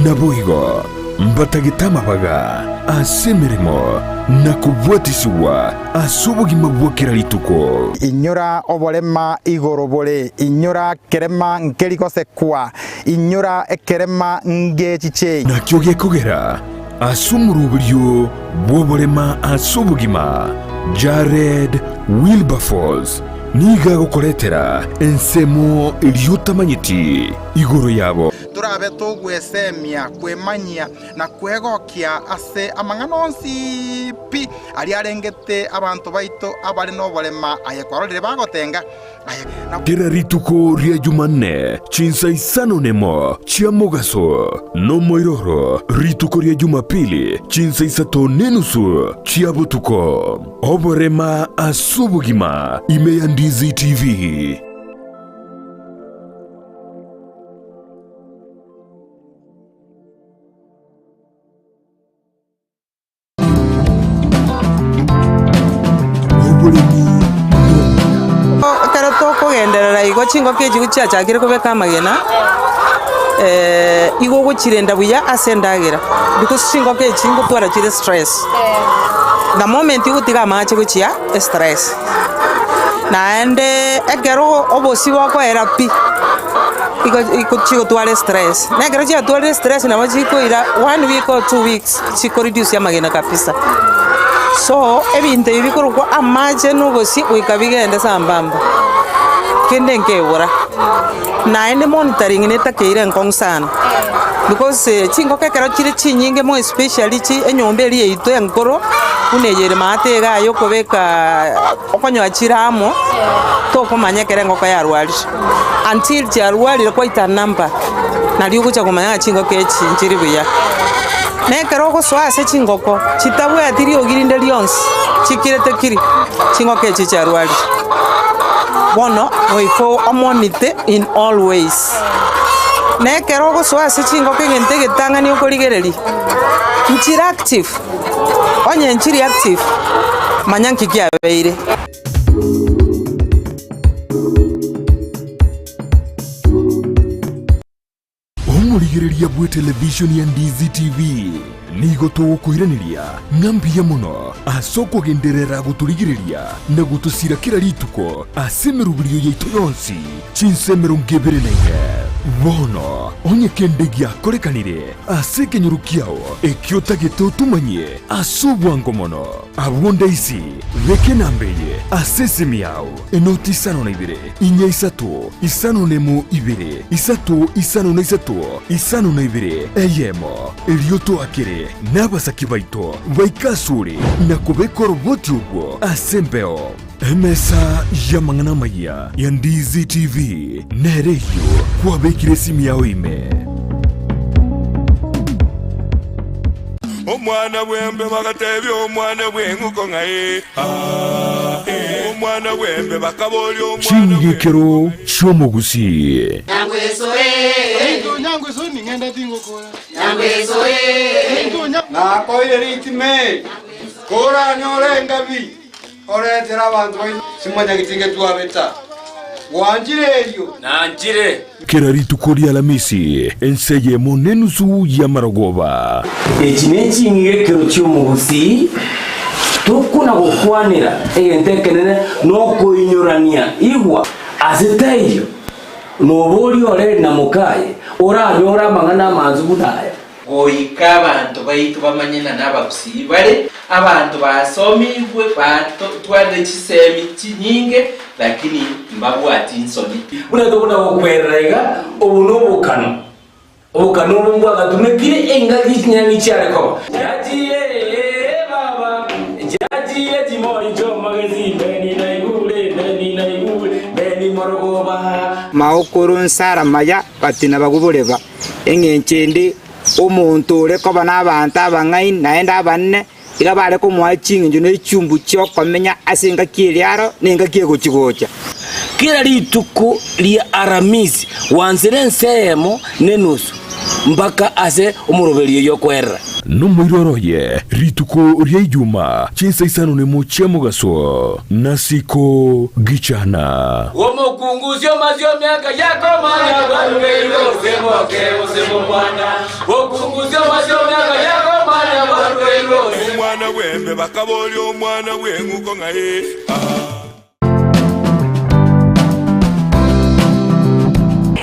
naboigo mbatagete amabaga ase emeremo na kobwatisigwa ase obogima bwa kera rituko. Inyora oborema igoro bore, inyora kerema nkeri gosekwa, inyora ekerema ngechichei. Nakio gekogera ase omoroberio bw'oborema ase obogima, Jared Wilberforce nigo agokoretera ensemo eria otamanyeti igoro yabo. Torabe togwesemia, kwemanyia, na kwegokia ase amang'ana onsi pi aria arengete abanto baito abare noborema, aye kwarorire bagotenga, aye na. Kera rituko ria Jumanne chinsa isano nemo chia mogaso, nomoiroro rituko ria Jumapili chinsa isato nenusu chia botuko. Oborema ase obogima ime ya Ndizi TV. Igo chingoko echi chiachakire kobeka amagena, igo ogochirenda buya ase endagera because chingoko echi ngotwara chire stress, the moment ogotiga amache gochia estress. Naende ekero obosie bokoera pi, igo igo chigotwara estress, na ekero chiatwarire estress nabo chikoira one week or 2 weeks chikoreduce amagena kabisa. So, ebinto ebi bikorokwa amache na obosie goika bigende sambamba, kende nkebora. Naende monitoring netakeire enkong'u sana, because chingoko ekero chire chinyinge more especially chi enyomba eria yaito enkoro, buna eye ere maate iga aye okobeka okonyora chire amo, tokomanya ekero engoko yarwarire, until chiarwarire quite a number, nario ogocha komanya ng'a chingoko echi nchiri buya. Na ekero ogosoa ase chingoko, chitabwati riogi rinde rionsi, chikirete kiri, chingoko echi chiarwarire. Bono goika omonite in all ways. Na ekero ogosoa ase chingoko egento egetang'ani okorigereria, nchire active, onye nchiri active, manya nki kiabeire. Omorigereria bw'etelevishoni ya Ndizi TV nigo togokoiraneria ng'a mbuya mono ase okogenderera gotorigereria na gotosira kera rituko ase emeroberio yaito yonsi chinsa 24. Bono onye kende giakorekanire ase ekenyoro kiao ekio otagete otomanyie ase obwango mono, abwo Ndaisi beka enamba eye ase esimi yao enoti isano na ibere inya isato 51 2 3 53 52 eyemo, erio toakere nabasaki baito baike asore na kobeka oroboti orwo ase embeo. Emesa y'amang'ana amayia ya Ndizi TV nere eyio kwabekire esimi yao ime. Omwana bw'embe bagatebia omwana bw'eng'uko ng'a ee, aa, ee. Omwana bw'embe bakaboria omwana Ching'igekero chi'omogusii. Nakoire ritime, koranyore engabi, oretere abanto baino simanyageti ngetwabeta. Gwanchire erio? Nanchire. Kera rituko ri'Alamisi, ense eyemo nenusu y'amarogoba. Echi neching'igekero chi'omogusii, tokona gokwanera egento ekenene nokoinyorania igwa ase taiyo noboria ore na mokaye oranyore amang'ana amansu buna aya. Goika abanto baito bamanye ng'a nabagusii bare, abanto basomigwe, batwarire chisemi chinyinge, lakini mbabwati nsoni. Buna tokona gokwerera iga, obo nobokano, obokano obo mbwagatumekire engaki chinyang'i chiare koba. Chiachire ee baba, chiachire chimori chi'omogesi, Beni naigure, Beni naigure, Beni morogoba. Maokoro nsara maya batina bagoboreba. Engencho ende, omonto ore koba nabaanto abang'aini naende abanene, iga bare komoa ching'encho ne chumbu chi'okomenya ase engaki eria aro na engaki egochi-gocha. Kera rituko ria Aramisi gwansire ense eyemo nenusu mpaka ase omoroberio y'okwerera. Nomoiroro oye rituko ria Ijuma chinsa isano nemo chia mogaso, nasiko gichana. Omokungusia omasie emiaka yakomanya barugeirwe gose moke gose mokwana. Okungusia omasie emiaka yakomanya barugeirwe gose. Omwana bw'embe bakaboria omwana bw'eng'uko ng'a ee, aa.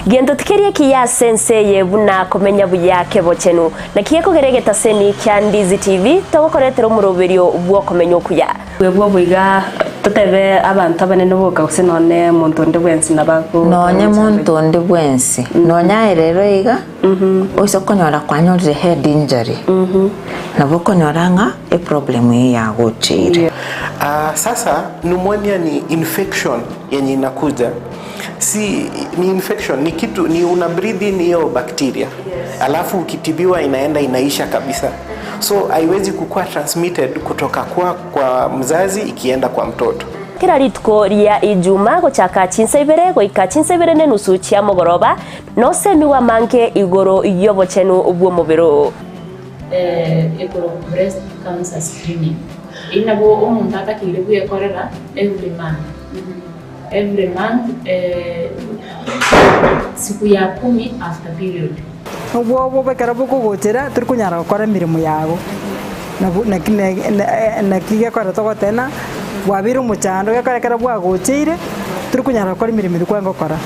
Gento tikeri ekiya ase ense eye buna komenya buya kebochenu. Naki gekogera egetaseni kia Ndizi TV togokoretera omoroberio bw'okomenya okuya. Bwebwo boiga totebe abanto abanene boka gose nonye monto onde bwensi nabo ago Nonye monto onde bwensi, nonye aye rero iga, oise konyora kwanyorire head injury, nabo okonyora ng'a eproblem eyio yagocheire. Ah, sasa pneumonia ni infection yenye inakuja si ni infection ni kitu ni una breathe in hiyo bacteria alafu ukitibiwa inaenda inaisha kabisa so haiwezi kukuwa transmitted kutoka kwa, kwa mzazi ikienda kwa mtoto Kera rituko ria Ijuma gochaka chinsa ibere goika chinsa ibere nenusu chia mogoroba, nosemiwe amange igoro y'obochenu bw'omobere oo. Ekorokwa breast cancer screening. Eyio nabo omonto atakeire bwekorera every month. every month eh, siku ya kumi after period. Obwoba obo ekero bokogochera tori konyara gokora emeremo yago, nabo naki naki gekogera togoteba ng'a bwabeire omochando gekogera ekero bwagocheire tori konyara gokora emeremo eria kwarenge gokora.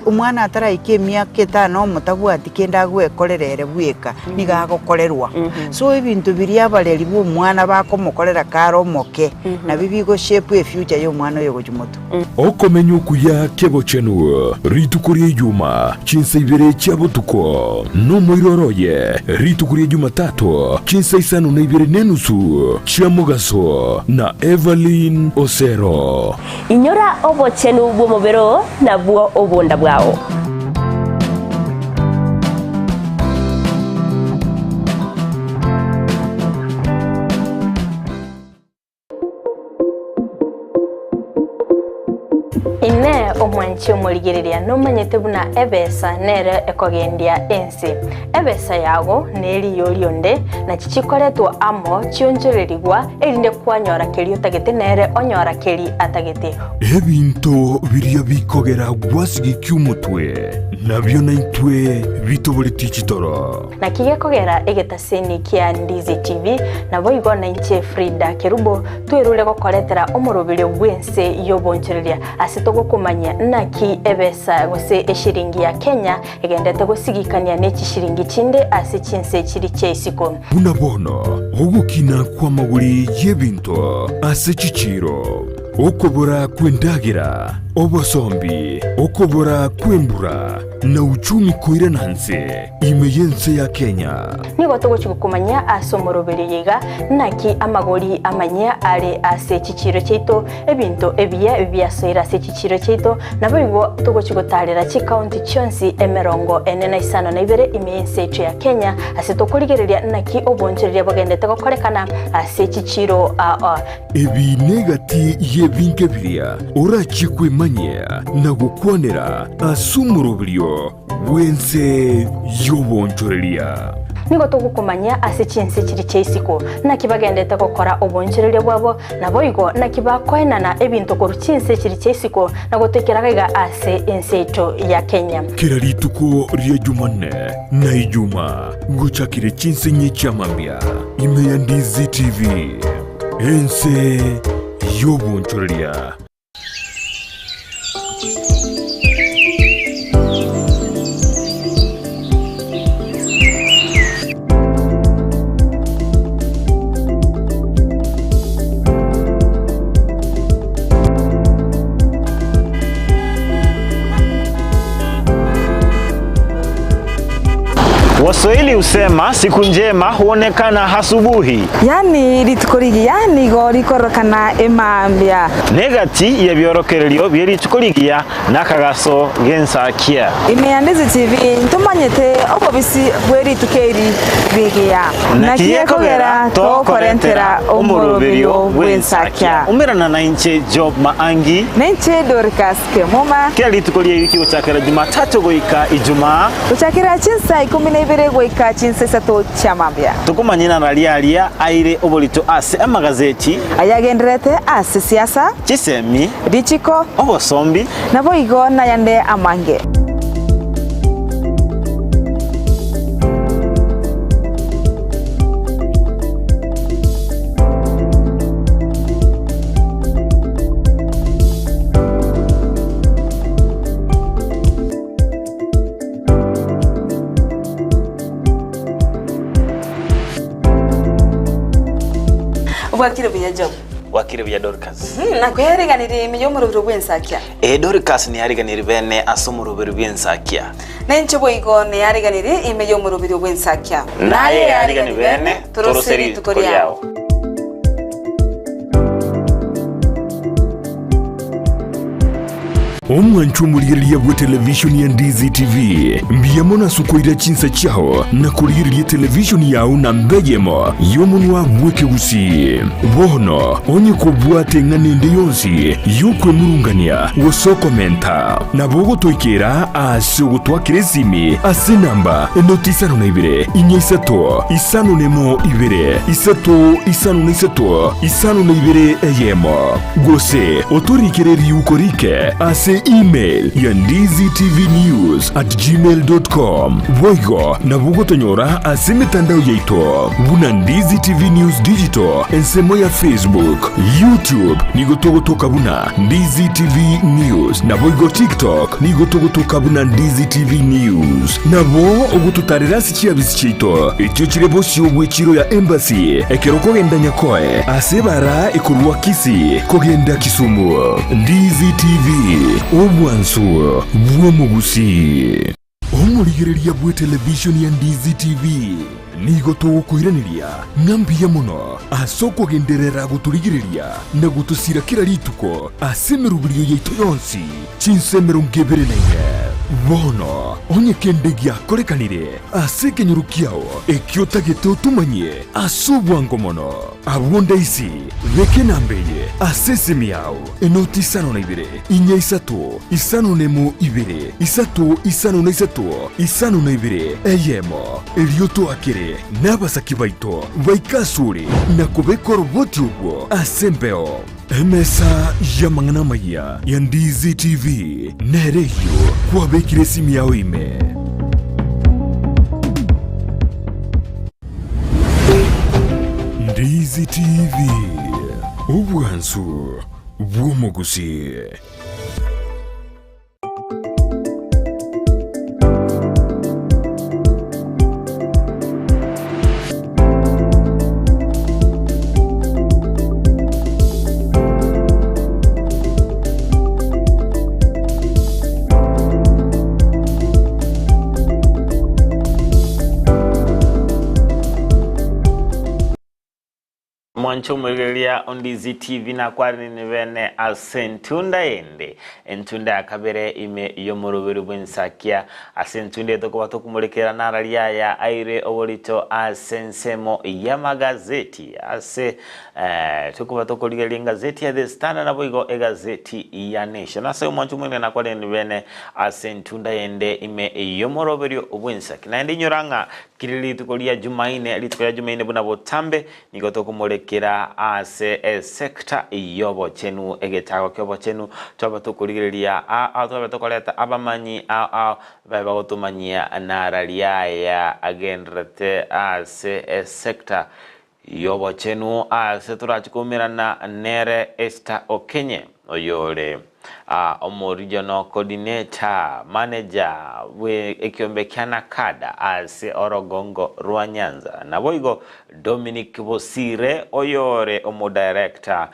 Omwana ataraika emiaka etano omotabwati kende agwekorera ere bweka, nigo agokorerwa. So ebinto biria abareri ba omwana bakomokorera kare omoke, nabio bigo shape efuture ya omwana oyo gochia motwe. Okomenya okuya k'obochenu rituko ria Ijuma, chinsa ibere chia botuko, nomoiroro oye rituko ria Jumatato, chinsa isano na ibere nenusu chia mogaso, na Evelyn Osero. Inyora obochenu bw'omobere oo, nabwo obonda bwao. Inee! Omwanchi omorigereria nomanyete buna ebesa nere ekogendia ense? Ebesa yago neriyo rionde, nachi chikoretwa amo chionchorerigwa, erinde kwanyora keria otagete nere onyora keria atagete. Ebinto biria bikogera gwasigekia omotwe, nabio naintwe bitoboretie chitoro. Naki gekogera egetaseni kia Ndizi TV, naboigo nainche Frida Kerubo twerure gokoretera omoroberio bw'ense y'obonchoreria ase togokomanyia naki ebesa gose eshiringi ya Kenya egendete gosigikania ne chishiringi chinde ase chinse chiri chia isiko. Buna bono ogokina kw'amagori y'ebinto ase chichiiro, okobora kw'endagera, obosombi, okobora kw'embura, na uchumi koirana nse ime y'ense ya Kenya. Nigo togochia gokomanyia ase omoroberio oyo iga naki amagori amanyia are ase chichiiro chiaito, ebinto ebiya biasoire ase chichiiro chiaito, naboigo togochia gotaarera chikaunti chionsi emerongo ene na isano na ibere ime y'ense yaito ya Kenya, ase tokorigereria naki obonchoreria bogendete gokorekana ase chichiiro aa. Ebi negati y'ebinto biria orachie kwemanyia na gokwanera ase omoroberio bw'ense y'obonchoreria. Nigo togokomanyia ase chinse chiria chia isiko, naki bagendete gokora obonchoreria bwabo, naboigo naki bakoenana ebinto korwa chinse chiria chia isiko na gotoikera gaiga ase ense yaito ya Kenya. Kera rituko ria Jumanne na Ijuma gochakire chinse inye chia mambia ime ya Ndizi TV, ense y'obonchoreria. Waswahili husema siku njema huonekana asubuhi. Yaani rituko rigiya nigo rikorokana emambia. Negati y'ebiorokererio bie rituko rigiya nakagaso g'ensakia. Ime ya Ndizi TV ntomanyete obobisi bwe rituko eri rigiya. Naki gekogera togokorentera omoroberio bw'ensakia. Umerana nainche Job Maangi. Nainche Dorcas Kemuma. Kera rituko rie wiki gochakera Jumatatu goika Ijumaa. Gochakera chinsa ikomi na ibere goika chinsa isato chia mambia. Tokomanyia nararia aria aire oborito ase amagazeti. Ayagendererete ase siasa. Chisemi. Richiko. Obosombi. Naboigo nayande amange. Bwakire buya Job. Bwakire buya Dorcas. Nakweriganirie ime y'omorobiro bw'ensakia. Ee, Dorcas neyariganirie bene ase omorobiro bw'ensakia. Nainche boigo neyariganirie ime y'omorobiro bw'ensakia. Naye yarigani bene, torose rituko riao. Omwanchwa omorigereria bw'etelevishoni ya Ndizi TV, mbuya mono ase okoira chinsa chiao na korigereria etelevishoni yao namba eyemo y'omonwa bw'ekegusii. Bono, onye kobwate eng'ana ende yonsi y'okwemurungania gose okomenta, nabo ogotoikera ase ogotwakera esimi ase enamba enoti isano na ibere, inya isato, isano nemo ibere, isato isano na isato, isano na ibere eyemo. Gose otorikere riuko rike ase email ya ndizitvnews@gmail.com. Boigo nabo ogotonyora ase emetandao yaito buna Ndizi TV News Digital ensemo ya Facebook, YouTube nigo togotoka buna Ndizi TV News naboigo TikTok nigo togotoka buna Ndizi TV News. Nabo ogototarera ase chiabisi chiaito echio chire bosio bw'echiro ya Embassy ekero okogenda Nyakoe ase ebara ekorwa Kisii kogenda Kisumu. Ndizi TV, obwansu bw'omogusii. Omorigereria bw'etelevishoni ya Ndizi TV, nigo togokoiraneria ng'a mbuya mono ase okogenderera gotorigereria na gotosira kera rituko ase emeroberio yaito yonsi chinsa 24. Bono onye kende giakorekanire ase ekenyoro kiao ekio otagete otomanyie ase obwango mono, abwo ndaisi beka enamba eye ase esimi yao, enoti isano na ibere, inya isato, isano nemo ibere, isato isano na isato, isano na ibere, eyemo. Erio toakere nabasaki baito baike asore na kobeka oroboti obwo ase embeo. Emesa y'amang'ana amayia ya Ndizi TV nere eyio kwabekire esimi yao ime. Ndizi TV, obwansu bw'omogusii. Mwanche omorigereria o Ndizi TV nakwaranire bene ase entunda ende, entunda ya kabere ime y'omoroberi bw'ensakia. Ase entunda eye tokoba tokomorekera narari aya aire oborito ase ensemo y'amagazeti. Ase eh, tokoba tokorigereria engazeti ya The Standard naboigo egazeti ya Nation. Ase omwanche omorigereria nakwaranire bene ase entunda ende ime y'omoroberio bw'ensaki. Naende inyora ng'a Kiri rituko ria Jumaine, rituko ria Jumaine buna botambe, nigo tokomorekera ase esecta y'obochenu, egetago ki'obochenu, twaba tokorigereria ao ao twabe tokoreta abamanyi ao ao babe bagotomanyia nara riaya agendererete ase esecta y'obochenu ase torache koumerana nere Esther Okenye, oyore omoregional coordinator manager bwe ekiombe kia Nakada ase orogongo rwa Nyanza, naboigo Dominic Bosire oyore omodirector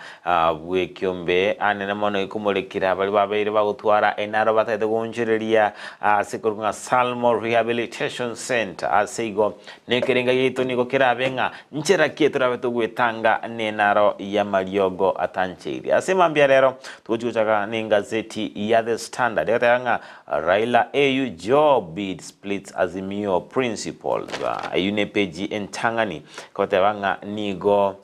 bw'ekiombe anene mono ikomorekera baria babeire bagotwara enaro batagete goonchoreria ase korokwa ng'a Salmo Rehabilitation Centre. Ase igo Nekerenga giaito nigo kerabe ng'a nchera ki torabe togwetanga nenaro y'amariogo atancheirie. Ase mambia rero togochi gochaka nengazeti ya The Standard egoteba ng'a Raila AU Job bid splits Azimio principles. Eyio nepeji entang'ani egoteba ng'a nigo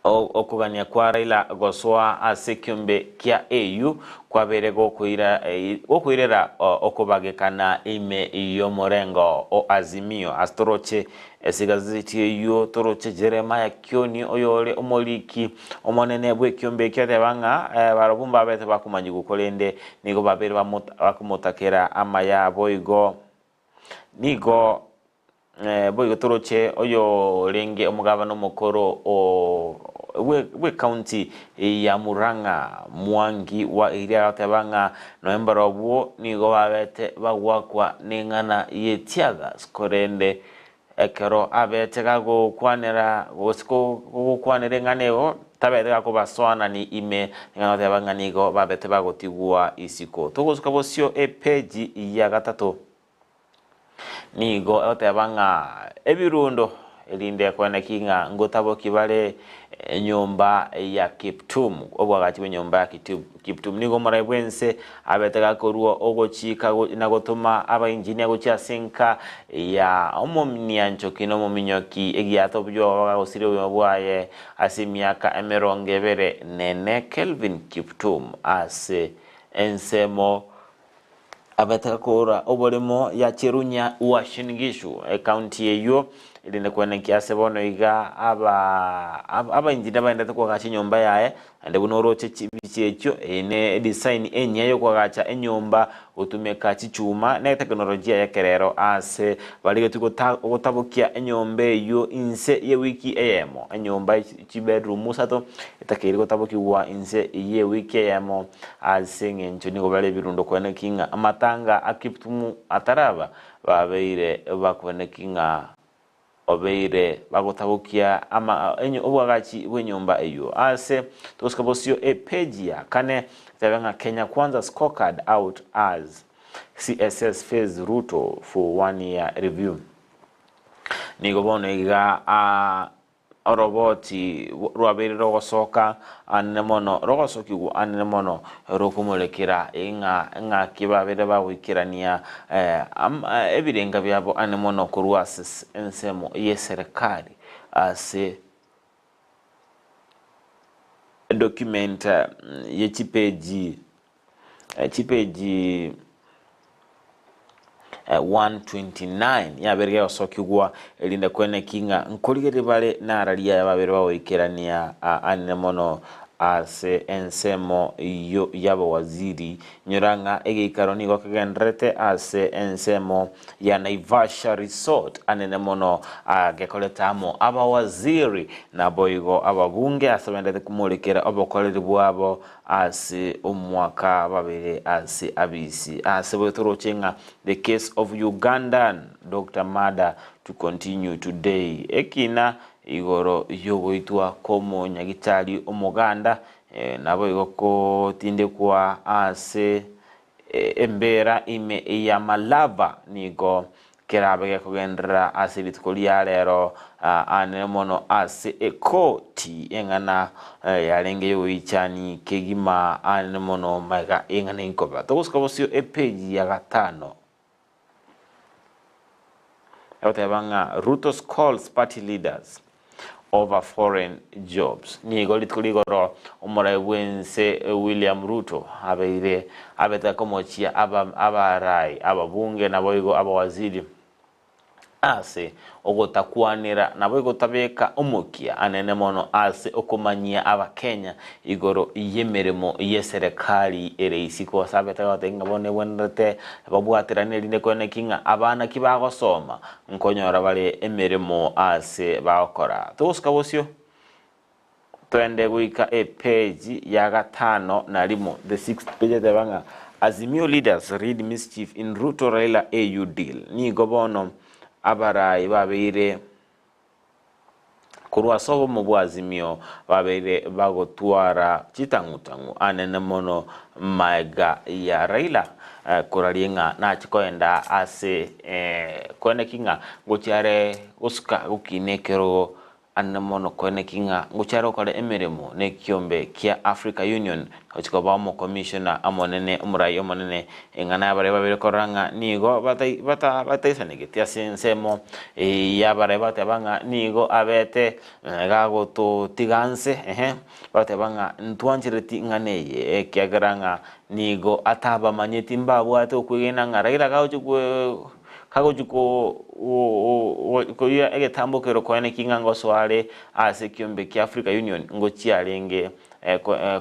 Okogania kwa Raila gosoa ase ekiombe kia AU kwabeire gokoirera okobagekana ime y'omorengo o Azimio. Ase toroche ase egazeti eyio toroche Jeremiah Kioni oyore omoriki omonene bw'ekiombe ekio ateba ng'a barobwo mbabete bakomanyigwa korende nigo babeire bakomotakera amaya boigo nigo Boigo toroche oyorenge omogabana omokoro o bw'ecounty ya Murang'a, Mwangi wa Iria agoteba ng'a nonya mbarobwo nigo babete bagwakwa neng'ana ye teargas korende ekero abete gagokwanera gose gokwanera eng'ana ego tabete gakobasoanani ime nigo agoteba ng'a nigo babete bagotigwa isiko. Togosuka bosio epeji ya gatato. Nigo egoteba ng'a ebirundo erinde kweneki ng'a ngotaboki bare enyomba ya Kiptum, obwagachi bw'enyomba ya Kiptum. Nigo omorai bw'ense abete gakorua ogochika na gotoma abainjinia gochia ase enka ya omominianchoki na omominyoki egiata obuya gagosiria obogima bwaye ase emiaka emerongo ebere nene Kelvin Kiptum ase ensemo abete gakora oboremo ya Cherunya Uasin Gishu ecounty eyio erinde kwenekia ase bono iga aba abainjinia baendete koagacha enyomba yaye naende buna oroche chibicha echio eye ne edesign enyia yokoagacha enyomba gotumeka chichuma na eteknolojia y'ekerero ase barigetwe gotabokia enyomba eyio inse y'ewiki eyemo enyomba chibedroom isato etakeire gotabokigwa inse y'ewiki eyemo Ase engencho nigo bare ebirundo koeneki ng'a amatanga a Kiptum ataraba, babeire bakoeneki ng'a obeire bagotabokia ama obwagachi bw'enyomba eyio. Ase togosika bosio epeji ya kane etebe ng'a Kenya Kwanza scorecard out as CSS face Ruto for one year review. Nigo bono iga a Oroboti rwabeire rogosoka anene mono, rogosokigwa anene mono, rokomorekera ng'a ng'aki babeire bagoikerania ebirenga biabo anene mono korwa ase ensemo y'eserekari ase edocument ye chipeji Chipeji 129 yabeire gegosokigwa erinde kweneki ng'a nkorigereria bare nararia aya babere bagoikerania anene mono ase ensemo y'abawaziri. Inyora ng'a egeikaro nigo kegendererete ase ensemo ya Naivasha Resort anene mono gekorete amo abawaziri naboigo ababunge ase baendete komorekera obokoreri bwabo Ase omwaka babere ase abisi ase bobe toroche ng'a the case of Ugandan Doctor murder to continue today ekina igoro yogoitwa kw'omonyagitari omoganda naboigo kotindekwa ase Embera ime ya Malava nigo kerabe gekogenderera ase rituko ria rero anene mono ase ekoti eng'ana yarenge yogoichani kegima anene mono magega y'eng'ana enkoba. Togosuka bosio epeji ya gatano egoteba ng'a Ruto's calls party leaders over foreign jobs. Nigo rituko rigoro omorai bw'ense William Ruto abeire abete komochia abarai, ababunge naboigo abawaziri ase ogotakwanera naboigo tabeka omokia anene mono ase okomanyia abakenya igoro y'emeremo y'eserekari ere isiko ase abete goteba ng'a bono ebwenerete babwaterane erinde koeneki ng'a abana ki bagosoma Nkonyora bare emeremo aase bagokora. Togosuka bosio, toende goika epeji ya gatano na rimo, the sixth page, eteba ng'a Azimio leaders read mischief in Ruto-Raila AU deal. Nigo bono abarai babeire Korwa ase obomo bwa Azimio babeire bagotwara chitang'utang'u anene mono maega ya Raila koraria ng'a nache koenda ase koeneki ng'a ngochia are gosuka gokina ekerogo anene mono koeneki ng'a ngochia are gokora emeremo ne ekiombe kia Africa Union gochia koba omokomishona omonene omorai omonene Eng'ana y'abaria babere korora ng'a nigo bataisanegeti ase ensemo y'abaria bateba ng'a nigo abete gagototiga nse, ehe, bateba ng'a ntwanchereti ing'ana eye, ekiagera ng'a nigo atabamanyeti mbabwate okwegena ng'a Raila gagochia kagochia koira egetambo kero koeneki ng'a ngosoa are ase ekiombe kia Africa Union ngochia arenge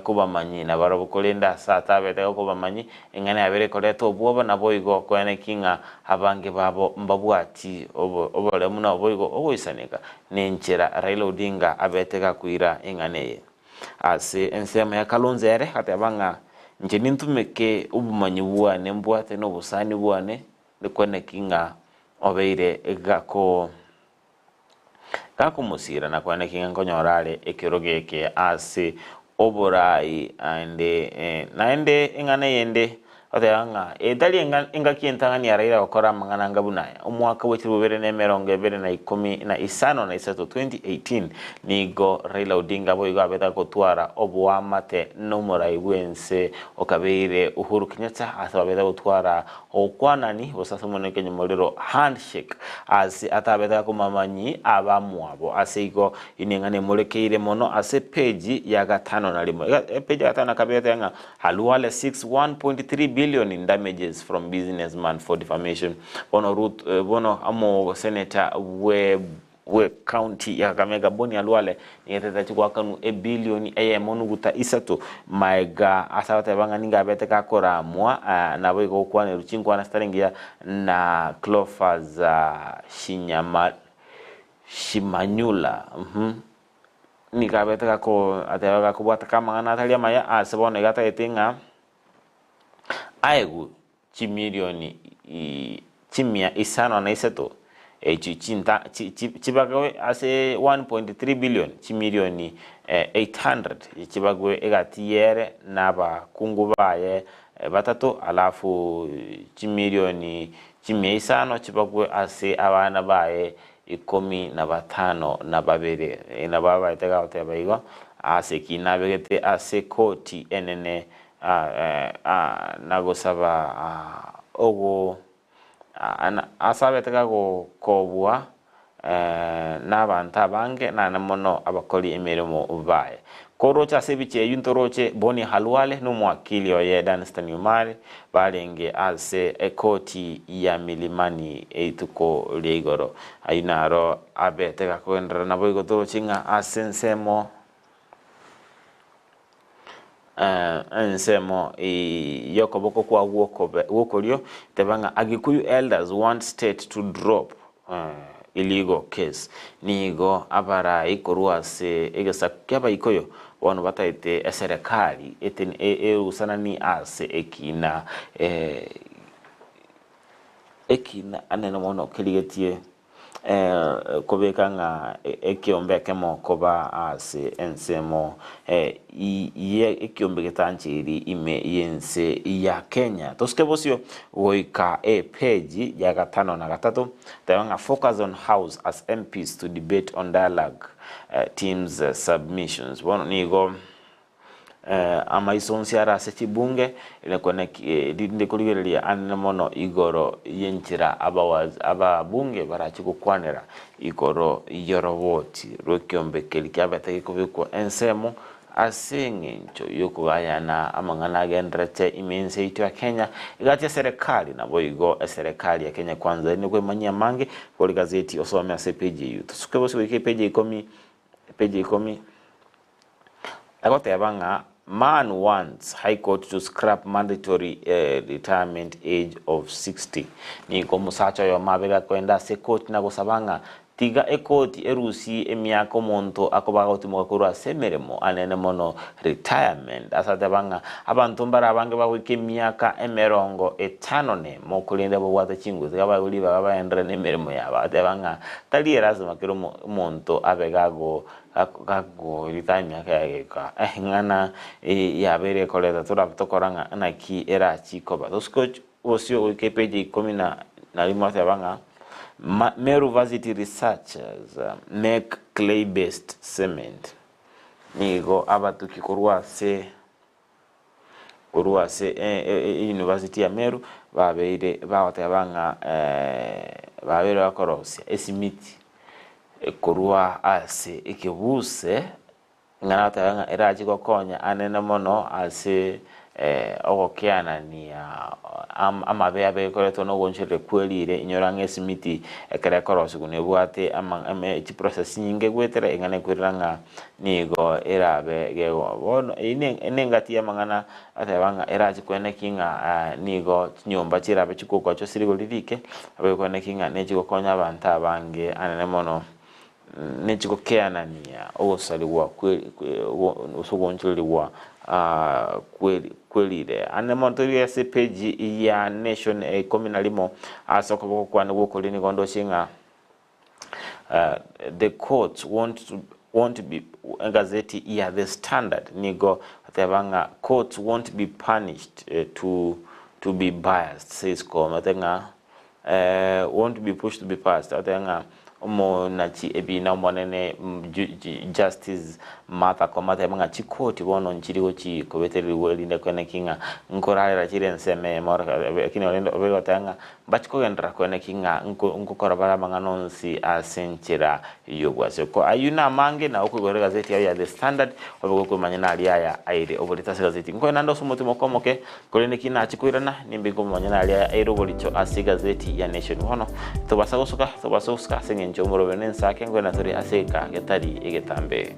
kobamanyi nabarabwo, korende ase atabete gokobamanyi, eng'ana yabere ekoreta obwoba, naboigo koeneki ng'a abange babo mbabwati oboremu naboigo ogoisaneka nenchera Raila Odinga abete gakoira eng'ana eye. Ase ensemo ya Kalonzo ere agateba ng'a inche nintumeke obomanyi bwane mbwate na obosani bwane koeneki ng'a obeire gako. Gakomosiira na koeneki ng'a nkonyora are ekerogo eke ase oborai, naende naende eng'ana eyende Goteba ng'a etari enga engaki entang'ani ya Raila gokora amang'ana anga buna aya. Omwaka bwe chilifu bibere na emerongo ebere na ikomi na isano na isato, 2018, nigo Raila Odinga boigo abete gotwara oboamate nomorai bw'ense okabeire Uhuru Kenyatta ase babete gotwara ogokwanani gose ase omonene kenyomorero, handshake, ase atabete gakomamanyi abamwabo. Ase igo ineng'ana emorekeire mono ase epeji ya gatano na rimo. Epeji ya gatano na kabere eteba ng'a Khalwale seeks 1.3 billion in damages from businessman for defamation. Bono Ruth bono amo senator bwe bwe county ya Kakamega Boni Khalwale nigo etete goakanwa ebilioni eyemo nuguta isato maega ase agoteba ng'a nigo abete gakoramwa nabo igo gokwanerwa chinkwana chitari ngiya na Cleophas Shinyama Shimanyula. Nigo abete gako ateba gakobwata kamang'ana atari amaya ase bono iga atagete ng'a aegwe chimilioni chimia isano na isato echio chinta chi chi chibagwe ase 1.3 billion chimilioni 800 chibagwe egati yere na abakungu baye batato alafu chimilioni chimia isano chibagwe ase abana baye Ikomi na batano na babere, nabo abaete gagoteba igo, Ase ki nabegete ase ekoti enene na gosaba ogo ase abete gagokobua nabanto abange, naende mono abakori emeremo baye. Koroche ase ebicha eyio ntoroche Boni Khalwale na omwakili oye Danstan Omari barenge ase ekoti ya Milimani rituko ria igoro. Ayio naro abete gakogenderera naboigo toroche ng'a ase ensemo ensemo y'okoboko kwa gwokorio teba ng'a Agikuyu elders want state to drop illegal case. Nigo abarai korwa ase egesaku ki'Abaikoyo bono bataete eserekari erusanani ase ekiina ekiina anene mono kerigetie kobeka ng'a ekiombe ekemo koba ase ensemo ye ekiombe getancheiri ime y'ense ya Kenya. Tosuke bosio goika epeji ya gatano na gatato, teba ng'a focus on house as MPs to debate on dialogue teams submissions. Bono nigo Amaiso onsi are ase chibunge, rinde korigereria anene mono igoro y'enchera ababunge barache gokwanera igoro y'oroboti rw'ekeombe keria kiabete gekobekwa ensemo ase eng'encho y'okogayana amang'ana agenderete ime y'ense yaito ya Kenya, egati y'eserekari naboigo eserekari ya Kenya Kwanza erinde kwemanyia amange kore gazeti osome ase epeji eyio. Tosuke bosio goika epeji ya ikomi, epeji ya ikomi. Agoteba ng'a Man wants High Court to scrap mandatory retirement age of 60. Nigo omosacha oyomo abeire akoenda ase ekoti na gosaba ng'a tiga ekoti erusie emiaka omonto akoba agotimoka korwa ase emeremo anene mono retirement ase ateba ng'a abanto mbare abange bagoika emiaka emerongo etano nemo korende babwate chinguru tiga baegwe ribaga baenderere nemeremo yabo agateba ng'a tari erasima kera omonto abe gago Gakorita emiaka ya geika, eng'ana yabeire ekoreta torabe tokora ng'a naki erachi koba. Tosuke bosio goika epeji ya ikomi na rimo ateba ng'a Meru Varsity researchers make clay based cement. Nigo abatuki korwa ase korwa ase eyunivasiti ya Meru babeire bagoteba ng'a babeire bakorosia esimiti korwa ase ekebuse, ng'a nagoteba ng'a erache gokonya anene mono ase ogokeanania amabe abe ekoretwa na ogoonchoreria kwe riire, inyora ng'a esimiti ekero ekorosiwa nebwate chiprocess chinyinge goetera eng'ana ekwerera ng'a Nigo erabe gegoa. Bono eyio nengati y'amang'ana ateba ng'a erache koeneki ng'a nigo chinyomba chirabe chikogochwa ase rigori rike, abe koeneki ng'a nechigokonya abanto abange anene mono, nechigokeanania ogosarigwa kwe gose ogoonchorerigwa kwerire. Anene mono torigererie ase epeji ya Nation ya ikomi na rimo, ase okoboko kwane gwokoria nigo ndoche ng'a. The courts won't to won't be egazeti ya The Standard nigo goteba ng'a courts won't be punished to to be biased, says Koome. Otebe ng'a won't be pushed to be passed. Otebe ng'a omonachi ebiina omonene Justice Martha Koome atebe ng'a chikoti bono nchiri gochi kobetererigwa erinde koeneki ng'a nkorarera chire ensemo eyemo lakini rende obe goteba ng'a Mbache kogenderera koeneki ng'a nkokora bare amang'ana onsi ase enchera y'obwase. Ko ayio namange, na okoigora egazeti yao ya The Standard, obe gokwemanya naria aya aire oborito ase egazeti. Nkoe naende ase omotima oko omoke, korende ki nache koirana, nimbe nkomomanya naria aya aire oborito ase egazeti ya Nation. Bono, tobasa gosuka, tobasa gosuka ase engencho omorobio nensake, nkoirana tore ase egeka getari egetambe.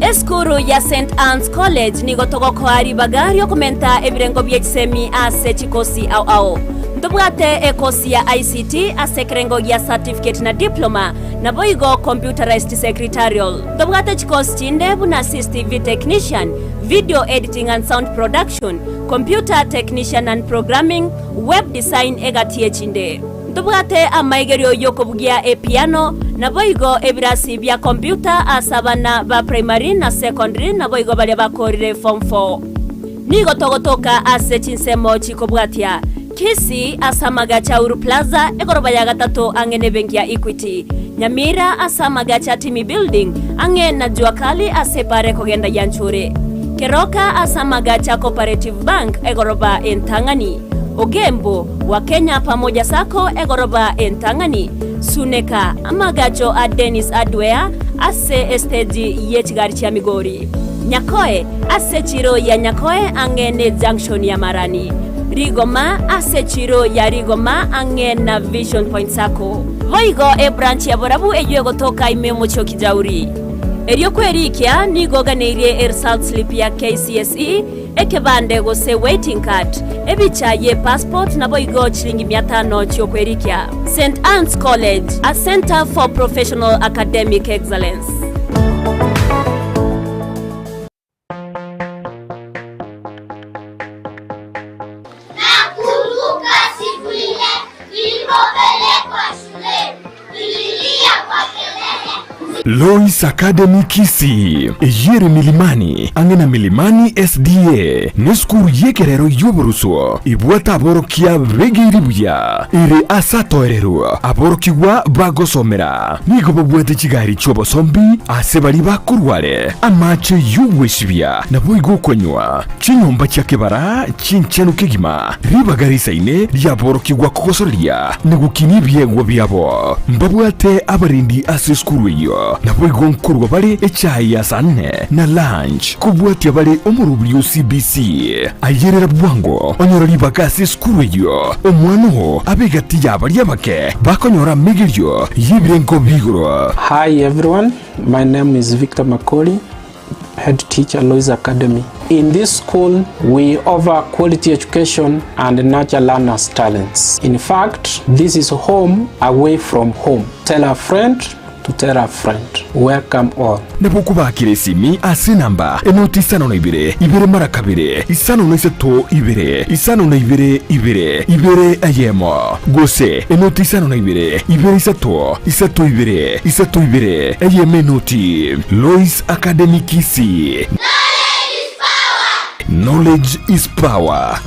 Esukuru ya St Anne's College nigo togokoa ribaga riokomenta ebirengo bie chisemi ase chikosi ao ao. Ntobwate ekosi ya ICT ase ekerengo gia certificate na diploma, naboigo computerized secretarial. Ntobwate chikosi chinde buna CCTV technician, video editing and sound production, computer technician and programming, web design egati echinde. Ntobwate amaigerio y'okobugia epiano, naboigo ebirasi bia computer ase abana ba primary na secondary naboigo baria bakoorire form four. Nigo togotoka ase chinsemo chikobwatia, Kisii ase amagacho a Uhuru Plaza egoroba ya gatato ang'e nebenki ya Equity, Nyamira ase amagacho a Timi Building ang'e na Jua Kali ase epara ekogenda Yanchuri, Keroka ase amagacho a Cooperative Bank egoroba entang'ani. Ogembo, wa Kenya Pamoja Sacco egoroba entang'ani, Suneka, amagacho a Dennis Hardware ase esteji ye chigari chia Migori, Nyakoe, ase echiro ya Nyakoe ang'e ne junction ya Marani, Rigoma, ase echiro ya Rigoma ang'e na Vision Point Sacco. Boigo ebranch ya Borabu eyio egotoka ime omochie o Kijauri. Erio kwerikia nigo oganeirie eresult slip ya KCSE, Ekebande gose waiting card, ebicha ye passport naboigo chilingi mia tano chiokwerikia. St Anne's College, a centre for professional academic excellence. Nakumbuka siku ile nilipopelekwa shuleni, nililia kwa kelele. Lois Academy Kisii, eyio ere Milimani, ang'e na Milimani SDA, nesukuru y'ekerero y'oboruso ebwate aborokia begeire buya, ere ase atoereru aborokigwa bagosomera. Nigo babwate chigari chi'obosombi ase baria bakorwa are, amache y'ogwesibia naboigo okonywa, chinyomba chia kebara chinchenu kegima, ribaga risaine riaborokigwa kogosoreria na gokinia ebiegwa biabo. Mbabwate abarendi ase esukuru eyio, naboigo nkorua bare echae ya saa nne na lunch, kobwatia bare omorobiri o CBC. Ayerera bwango onyore ribaga ase esukuru eyio, omwana oo abe egati y'abaria abake bakonyora amegerio y'ebirengo bi'igoro. Hi everyone, my name is Victor Makori, head teacher Lois Academy. In this school, we offer quality education and nurture learners' talents. In fact, this is home away from home. Tell a friend to tell a friend. Welcome all. Nabo okobakera esimi ase enamba enoti isano na ibere, ibere mara kabere, isano na isato ibere, isano na ibere ibere, ibere eyemo, gose enoti isano na ibere, ibere isato, isato ibere, isato ibere, eyemo enoti. Lois Academy Kisii. Knowledge is power.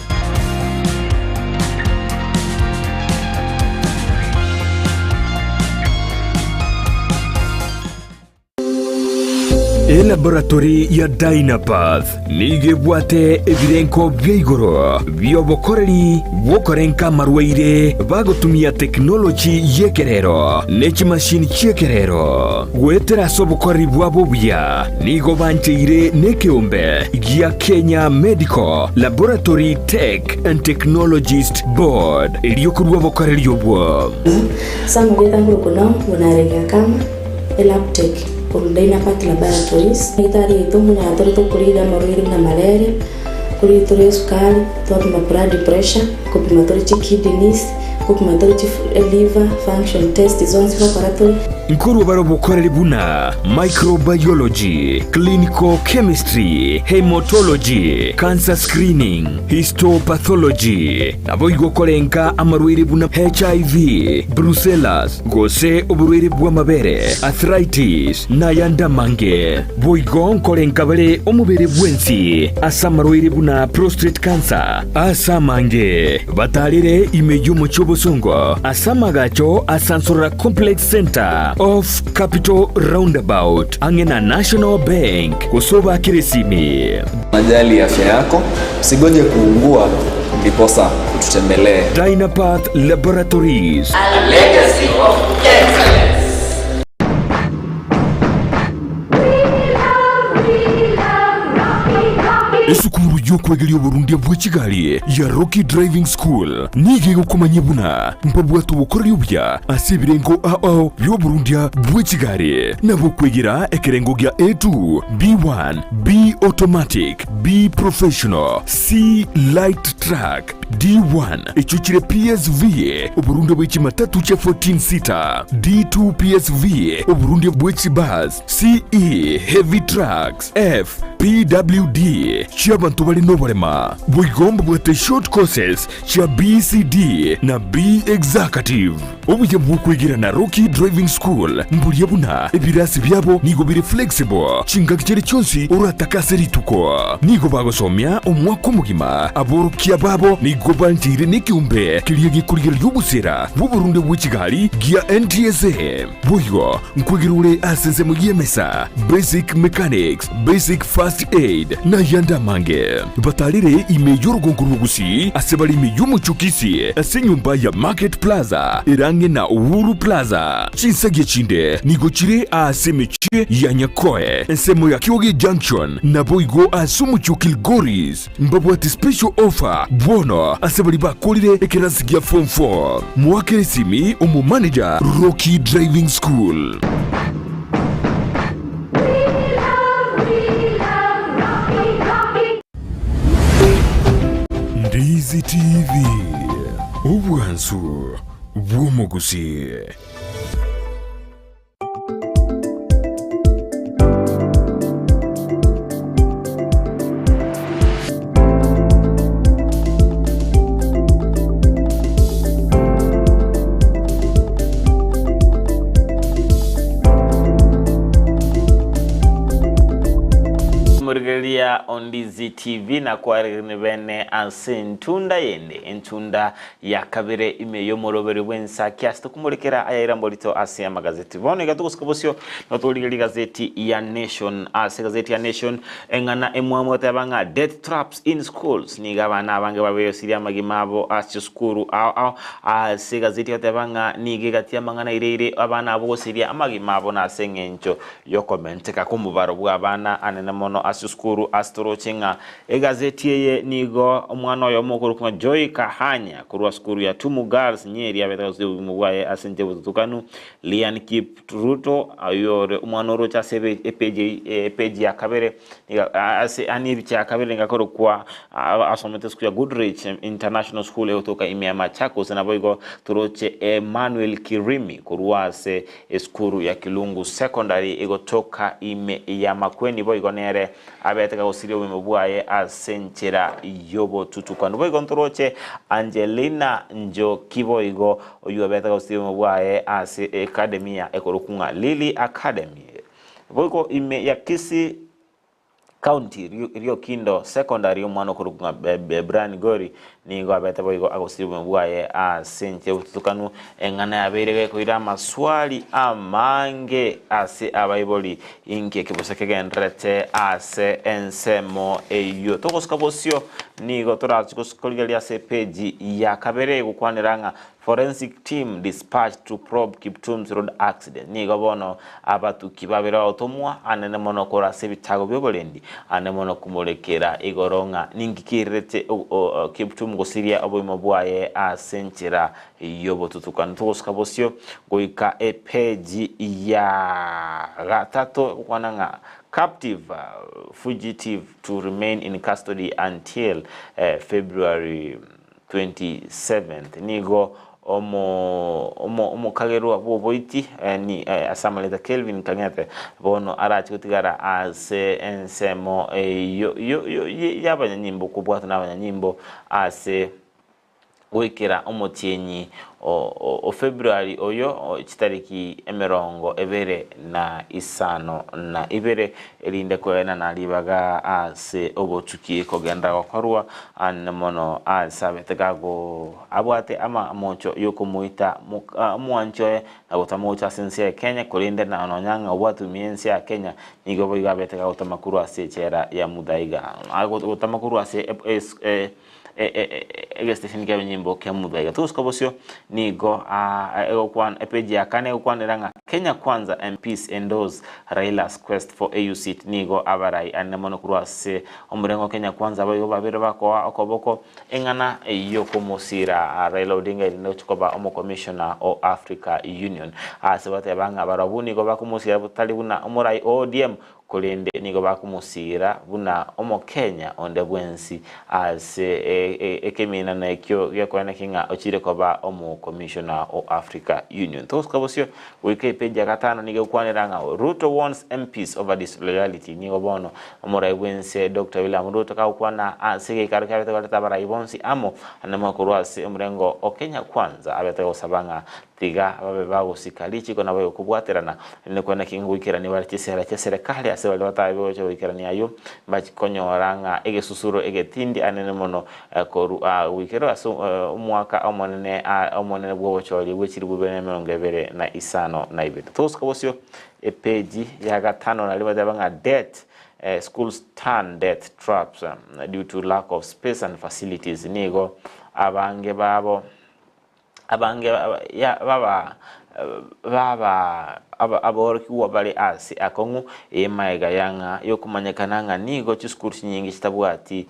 Elaboratory ya Dynapath nigo ebwate ebirengo bia igoro bi'obokoreri bw'okorenka amarwaire bagotumia tekinoloji y'ekerero ne chimashini chi'ekerero. Goetera ase obokoreri bwabo obuya nigo bancheire nekeombe gia Kenya Medical Laboratory Tech and Technologist Board erio korua obokoreri obwo. Ase amarieta nkorokwa Naomi Bonareri Akama, Elabtech, korwa Dynapath Laboratories. Daktari oito mbuna atorete okorigereria amarwaire buna malaria, Nkorigia tore esukari, twapima blood pressure, nkopima tore chikidneys, nkopima tore chi liver function test zonsi ngokora tore. Nkorwa bare obokoreri buna microbiology, clinical chemistry, haematology, cancer screening, histopathology, naboigo korenga amarwaire buna HIV, brucellas, gose oborwaire bw'amabere, arthritis, nayande amange. Boigo nkorenka bare omobere bwensi ase amarwaire buna prostate cancer, ase amange batarire ime y'omochie obosongo ase amagacho a Sansorora Complex Centre off Capital Roundabout ang'e na National Bank gose obakere esimi. Unajali afya yako, usigoje kuungua ndiposa ututembelee. Dynapath Laboratories. A legacy of excellence. Esukuru y'okwegeria oborundia bwe chigari ya Rocky Driving School nigo egokomanyia buna mbabwate obokoreri obuya ase ebirengo ao ao bi'oborundia bwe chigari, nabo okwegera ekerengo gia A2, B1, B Automatic, B Professional, C Light Truck, D1 echio chire PSV, oborundia bwe chimatatu chia 14 seater, D2 PSV, oborundia bwe chibus, CE, Heavy Trucks, F, PWD, chi'abanto bare noborema. Boigo mbabwate short courses chia BCD na B Executive. Obuya bw'okwegera na Rocky Driving School mboria buna ebirasi biabo nigo bire flexible chingaki chiria chionsi oratake ase rituko. Nigo bagosomia omwaka omogima, aborokia babo nigo bancheire nekeombe keria gekorigereria obosera bw'oborunde bwe chigari gia NTSA. Boigo nkwegera ore ase ensemo y'emesa, basic mechanics, basic first aid, nayande amange. Batarire ime y'orogongo rw'Ogusii ase bare ime y'omochie o Kisii ase enyomba ya Market Plaza ere ang'e na Uhuru Plaza. Chinsagia chinde nigo chire aase emechie ya Nyakoe, ensemo ya Kioge Junction, naboigo ase omochie o Kilgoris. Mbabwate special offer bono ase baria bakorire ekerasi gia form 4. Moakere esimi omomanager Rocky Driving School. Ndizi TV, obwansu bw'omogusii. Morigereria Ondizi TV na kwaregerine bene ase entunda yende, entunda ya kabere ime y'omoroberi bw'ensaki ase tokomorekera ayaira mborito ase amagazeti. Bono iga togosika bosio nigo torigereria egazeti ya Nation. Ase egazeti ya Nation eng'ana emwamu egoteba ng'a death traps in schools, nigo abana abange babeyosirie amagima abo ase chisukuru ao ao. Ase egazeti egoteba ng'a nigo egati amang'ana aire aire abana abwo gosiria amagima abo nase eng'encho y'okomenteka kw'omobaro bw'abana anene mono ase chisukuru ase toroche ng'a Egazeti eye nigo omwana oyomo okorokwa ng'a Joy Kahanya korwa sukuru ya Tumu Girls Nyeri abete gose obogima bwaye ase enchera y'obotutukanu. Lian Kipruto oyio ore omwana oroche ase epeji epeji ya kabere nigo ase yaani ebicha ya kabere nigo akorokwa asomete esukuru ya Goodrich International School egotoka ime ya Machakos naboigo toroche Emmanuel Kirimi korwa ase esukuru ya Kilungu Secondary egotoka ime ya Makueni boigo nere Abete gagosiria obogima bwaye ase enchera y'obotutukanu. Boigo ntoroche Angelina Njoki boigo oyio obete gagosiria obogima bwaye ase academy ya ekorokwa ng'a Lily Academy. Boigo ime ya Kisii County Riokindo Secondary omwana okorokwa ng'a Brian Gori Nigo abete boigo agosiria obogima bwaye ase enchera y'obotutukanu, eng'ana yabeire gekoira amaswali amange ase abaibori, Inki ekebosa kegendererete ase ensemo eyio? Togosuka bosio, nigo torache korigereria ase epeji ya kabere egokwanera ng'a Forensic team dispatched to probe Kiptum's road accident. Nigo bono abatuki babere bagotomwa anene mono korwa ase ebitago bi'oborendi, ane mono komorekera igoro ng'a ninki keirerete Kiptum ngosiria oboimo bwaye ase enchera y'obotutukanu. Togosuka bosio goika epeji ya gatato egokwana ng'a Captive fugitive to remain in custody until February 27th. Nigo omo omo omokagerwa bw'oboiti ni ase amareta Kelvin Kang'ethe bono arache gotigara ase ensemo yo yo yo y'abanyanyimbo kobwatwa n'abanyanyimbo ase goikera omotienyi o February oyo chitariki emerongo ebere na isano na ibere, erinde koenana ribaga ase obotuki kogenda gokorwa ane mono ase abete gago abwate amamocho yokomoita omwanchi oye na gotamocha ase ense ya Kenya, korende na nonya ng'a obwatumia ense ya Kenya nigo boigo abete gagotama korwa ase echela ya Muthaiga gotama korwa ase egestation kia abanyimbo kia Muthaiga. Togosuka bosio nigo egokwana epeji ya kane egokwanera ng'a Kenya Kwanza MPs endorse Raila's quest for AU seat nigo abarai anene mono korwa ase omorengo Kenya Kwanza boigo babere bakoa okoboko eng'ana yokomosira Raila Odinga erinde gochia koba omokomishona o Africa Union. Ase bateba ng'a barabwo nigo bakomosira tari buna omorai o ODM Korende nigo bakomosiira buna Omokenya onde bwensi ase ekeminano ekio gekoeneki ng'a ochire koba Omokomishona o Africa Union. Togosuka bosio goika epeji ya gatano nigo egokwanera ng'a Ruto warns MPs over disloyalty. Nigo bono omorai bwense Doctor William Ruto kagokwana ase egeikaro kiabete koreta abarai bonsi amo naende korwa ase omorengo o Kenya Kwanza abete gosaba ng'a Tiga babe bagosika richiko na bagokobwaterana, erinde kwene ki ngoikerania bare chisera chia serekari ase baria batabe gocha goikerania ayio, mbachie konyora ng'a egesusuro egetindi anene mono korwa goikera ase omwaka omonene omonene bw'obochori bwe chilifu ibere na emerongo ebere na isano na ibere. Togosuka bosio epeji ya gatano nario bateba ng'a debt schools turn death traps due to lack of space and facilities nigo abange babo Abange baba baba aborokigwa bare ase akong'u emaega ya ng'a yokomanyekana ng'a nigo chisukuru chinyinge chitabwati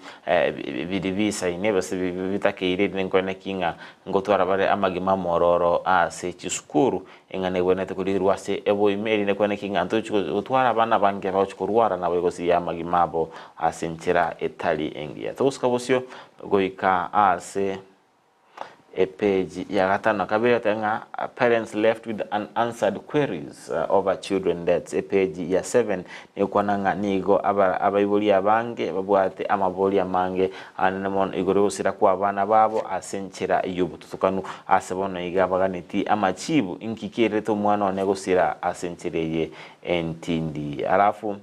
biri bisaine gose bitakeire erinde nkwane ki ng'a ngotwara bare amagima amororo ase chisukuru eng'ana egwenerete korigerwa ase oboime erinde kwane ki ng'a ntochi gotwara abana abange bagochi korwara nabo egosiria amagima abo ase enchera etari engiya. Togosuka bosio goika ase. Epeji ya gatano na kabere egoteba ng'a Parents left with unanswered queries over children deaths. Epeji ya 7 negokwana ng'a nigo abaibori abange babwate amabori amange anene mono igoro y'ogosira kw'abana babo ase enchera y'obotutukanu. Ase bono iga baganeti amachibu, inki kererete omwana one gosira ase enchera eye entindi? Alafu.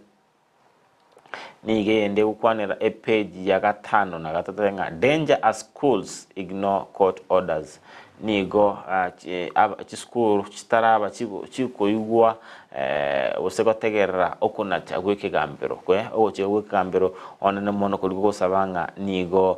Nigo eyende egokwanera epeji ya gatano na gatato ng'a Danger as schools ignore court orders. Nigo chisukuru chitaraba chikoigwa gose gotegerera okonacha gw'ekegambero. Ogochika gw'ekegambero onene mono koria gogosaba ng'a nigo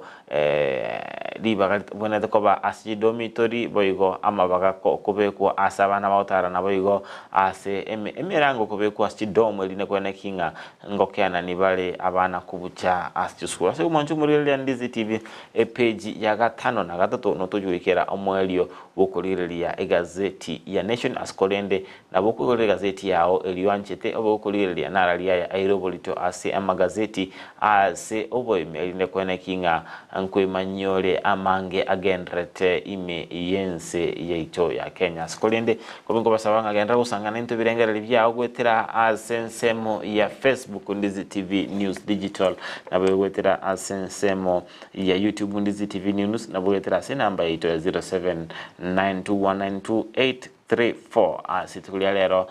Ribaga ribwenerete koba ase chidomitori, boigo amabaga kobekwa ase abana bagotara, naboigo ase emerango kobekwa ase chidomu, erinde kweneki ng'a ngokeanani bare abana kobucha ase chisukuru. Ase omonche omorigereria Ndizi TV, epeji ya gatano na gatato notochi goikera omoerio bw'okorigereria egazeti ya Nation ase korende Nabo okoigorera egazeti yao erio oanchete obe gokorigereria narari aya aire oborito ase amagazeti ase oboime, erinde koeneki ng'a nkoimanyia ore amange agendererete ime y'ense yaito ya Kenya. Ase korende, nkobe nkobasaba ng'a genderera gosanga naintwe ebirengererio biao goetera ase ensemo ya Facebook Ndizi TV News Digital, nabo goetera ase ensemo ya YouTube Ndizi TV News, nabo goetera ase enamba yaito ya 07921928 3, 4 Ase rituko ria rero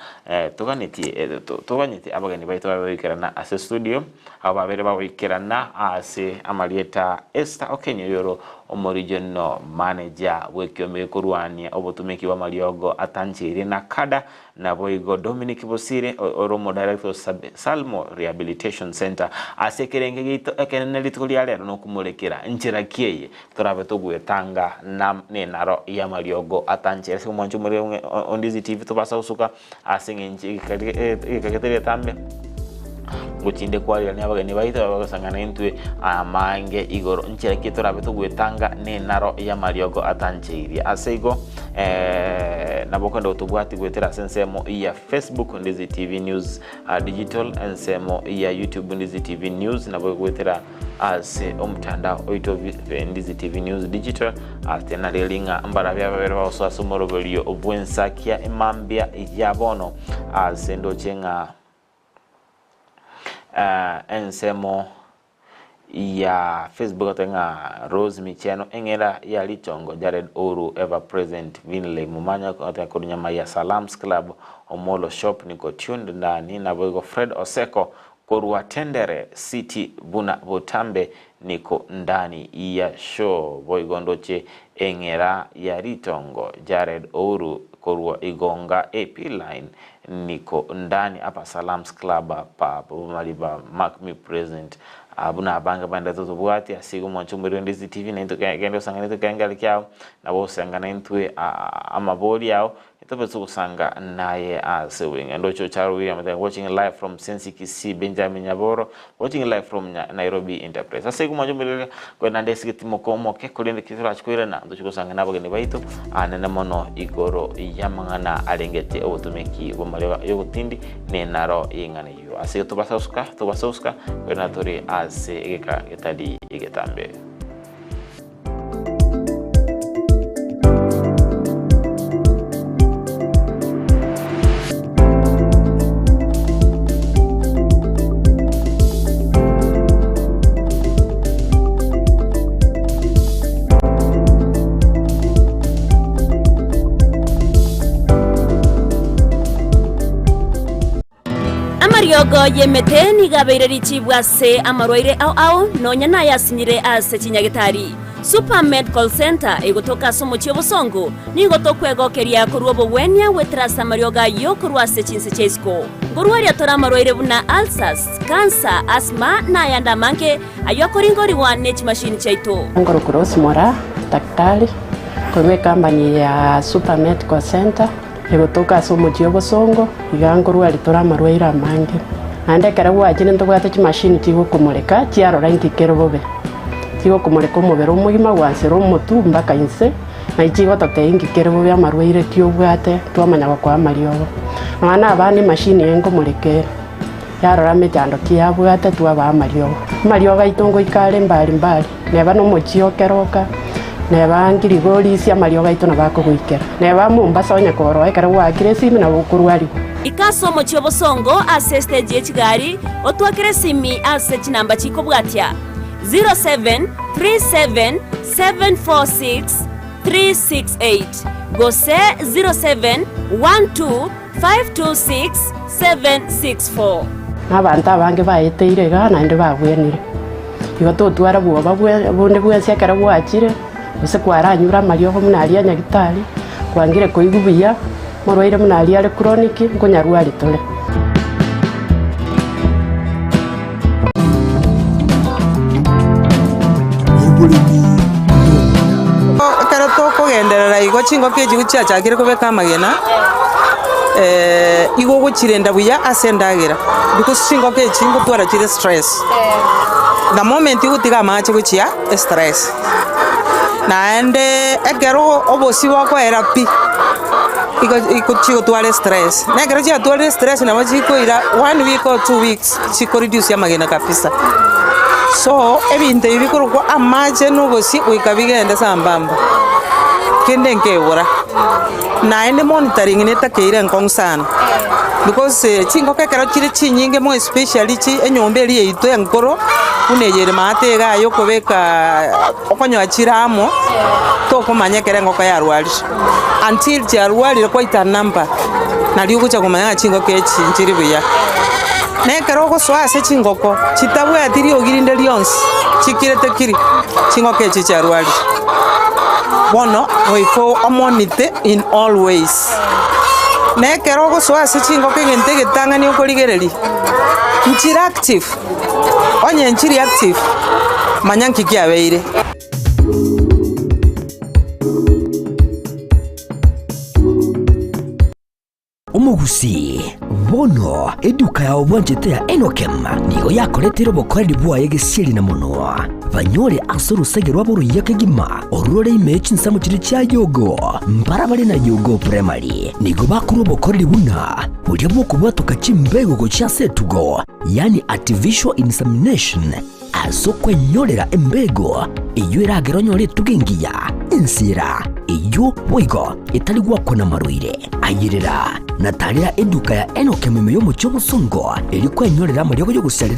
toganetie toganyete abageni baito babe bagoikerana ase studio, abo babere bagoikerana ase amarieta Esther Okenye oyoro omoregional manager bw'ekiombe gekorwania obotumeki bw'amariogo atancheire na kada, naboigo Dominic Bosire ore omodirector o Salmo Rehabilitation Centre. Ase ekerenge giaito ekenene rituko ria rero nokomorekera nchera ki eye Torabe togwetanga nenaro y'amariogo atanchere ase omwancho omorero ng'a o Ndizi TV tobasa gosuka ase eng'encho egeka getari getambe. Ngochinde kwarirania abageni baito bagosang'ana intwe amange igoro nchera ki torabe togwetanga nenaro y'amariogo atancheirie. Ase igo nabo okogenda gotobwati goetera ase ensemo ya Facebook Ndizi TV News Digital, ensemo ya YouTube Ndizi TV News, nabo goetera ase omotandao oito Ndizi TV News Digital. Ase nario ring'a mbarabe ababere bagosoa ase omoroberio bw'ensakia emambia ya bono ase ndoche ng'a Ensemo ya Facebook atebe ng'a Rose Micheno eng'era ya Ritongo Jared Ouru ever present Vinley Mumanya atebe korwa Nyamaiya Salams Club Omolo Shop niko tuned ndani naboigo Fred Oseko korwa Tendere City buna botambe niko ndani ya show boigo ndoche eng'era ya Ritongo Jared Ouru korwa Igonga AP line Niko ndani apa Salams Club pa Bomariba mark me present buna abange baendete totobwati ase igo mwanche omorero Ndizi TV naintwe kende gosanga naintwe kengeri kiao nabo gosanga naintwe amabori ao tobese gosanga naye ase obweng'e ndoche Ocharo William watching live from Sensi Kisii Benjamin Nyaboro Watching live from Nairobi Enterprise. Ase igo mwanche omoirere kwenda nde ase egetimo omoke korende ki torache koirana ntoche gosanga nabageni baito anene mono igoro y'amang'ana arengete obotomeki bw'amariogo y'obotindi nenaro y'eng'ana eyio. Ase igo tobasa gosuka tobasa gosuka koirana tore ase egeka getari egetambe. Amariogo y'emete nigo abeire richibu ase amarwaire ao ao, nonya nayasinyire ase chinyagetari. Super Medical Centre egotoka ase omochie obosongo, nigo tokwegokeria korwa obogwenia goetera ase amariogo ayio korwa ase chinse chia isiko. Nkorwaria tore amarwaire buna ulcers, cancer, asthma na ayande amange ayio akoringorigwa ne chimashini chiaito. Nkorokwa Rose Moraa, daktari korwa ecompany ya Super Medical Centre. Egotoka ase omochie obosongo, iga nkorwaria tore amarwaire amange. Naende ekero gwachire ntobwate chimashini chigokomoreka chiarora inki kere bobe. Chigokomoreka omobere omogima gwansera omotwe mpaka inse, naye chigototebia inki kere bobe amarwaire ki obwate twamanya gokoa amariogo. Nonya na abana emashini eye nkomoreka ere, yarora mechando ki yabwate twabaa amariogo. Amariogo aito ngoika are mbari mbari. Neba nomochie o keroka, neba ngirigorisia amariogo aito nabo akogoikera, neba Mombasa onye koroa ekero gwaakire esimi nabo okorwarigwa. Ika ase omochie obosongo ase estage ye chigari, otwakere esimi ase chinamba chikobwatia, 0737746368 gose 0712526764. Na abanto abange baeteire igaa naende babwenire. Igo totwara bwoba bonde bwensi ekero gwachire, gose kwaranyure amariogo buna aria a nyagitari, kwangire koigwa buya, omorwaire buna aria are chronic, nkonyarwari tore. Ekero tokogenderera igo chingoko echi chiachakire kobeka amagena, igo ogochirenda buya ase endagera because chingoko echi ngotwara chire stress. The moment ogotiga amache gochia estress, naende ekero obosie bokoera pi, igo igo chigotwara estress, na ekero chiatwarire estress nabo chikoira one week or two weeks chikoreduce amagena kabisa. So, ebinto ebi bikorokwa amache na obosie goika bigende sambamba, kende nkebora. Naende monitoring netakeire enkong'u sana, because chingoko ekero chire chinyinge more especially chi enyomba eria yaito enkoro, buna eye ere maate iga aye okobeka okonyoa chire amo, tokomanya ekero engoko yarwarire, until chiarwarire quite a number, nario ogocha komanya ng'a chingoko echi nchiri buya. Na ekero ogosoa ase chingoko, chitabwati riogi rinde rionsi, chikirete kiri, chingoko echio chiarwarire. Bono goika omonite in all ways. Na ekero ogosoa ase chingoko egento egetang'ani okorigereria, nchire active? Onye nchiri active, manya nki kiabeire. Omogusii, bono eduka yao bwanchete ya Enokem nigo yakoreteire obokoreri bwaye gesieri na monwa. Banyore ase orosege rwabo oruya kegima, orure ime ye chinsemo chiria chia Yogo, mbarabare na Yogo Primary. Nigo bakorwa obokoreri buna boria bw'okobwatoka chimbego gochia ase etugo, yaani artificial insemination, Ase okwenyorera embego eyio eragere onyore etugo engiya, ensira eyio boigo etari gwakwa namarwaire. Ayerera na tarera eduka ya Enock ememe y'omochie obosongo, erio kwenyorera amariogo y'ogosiarera.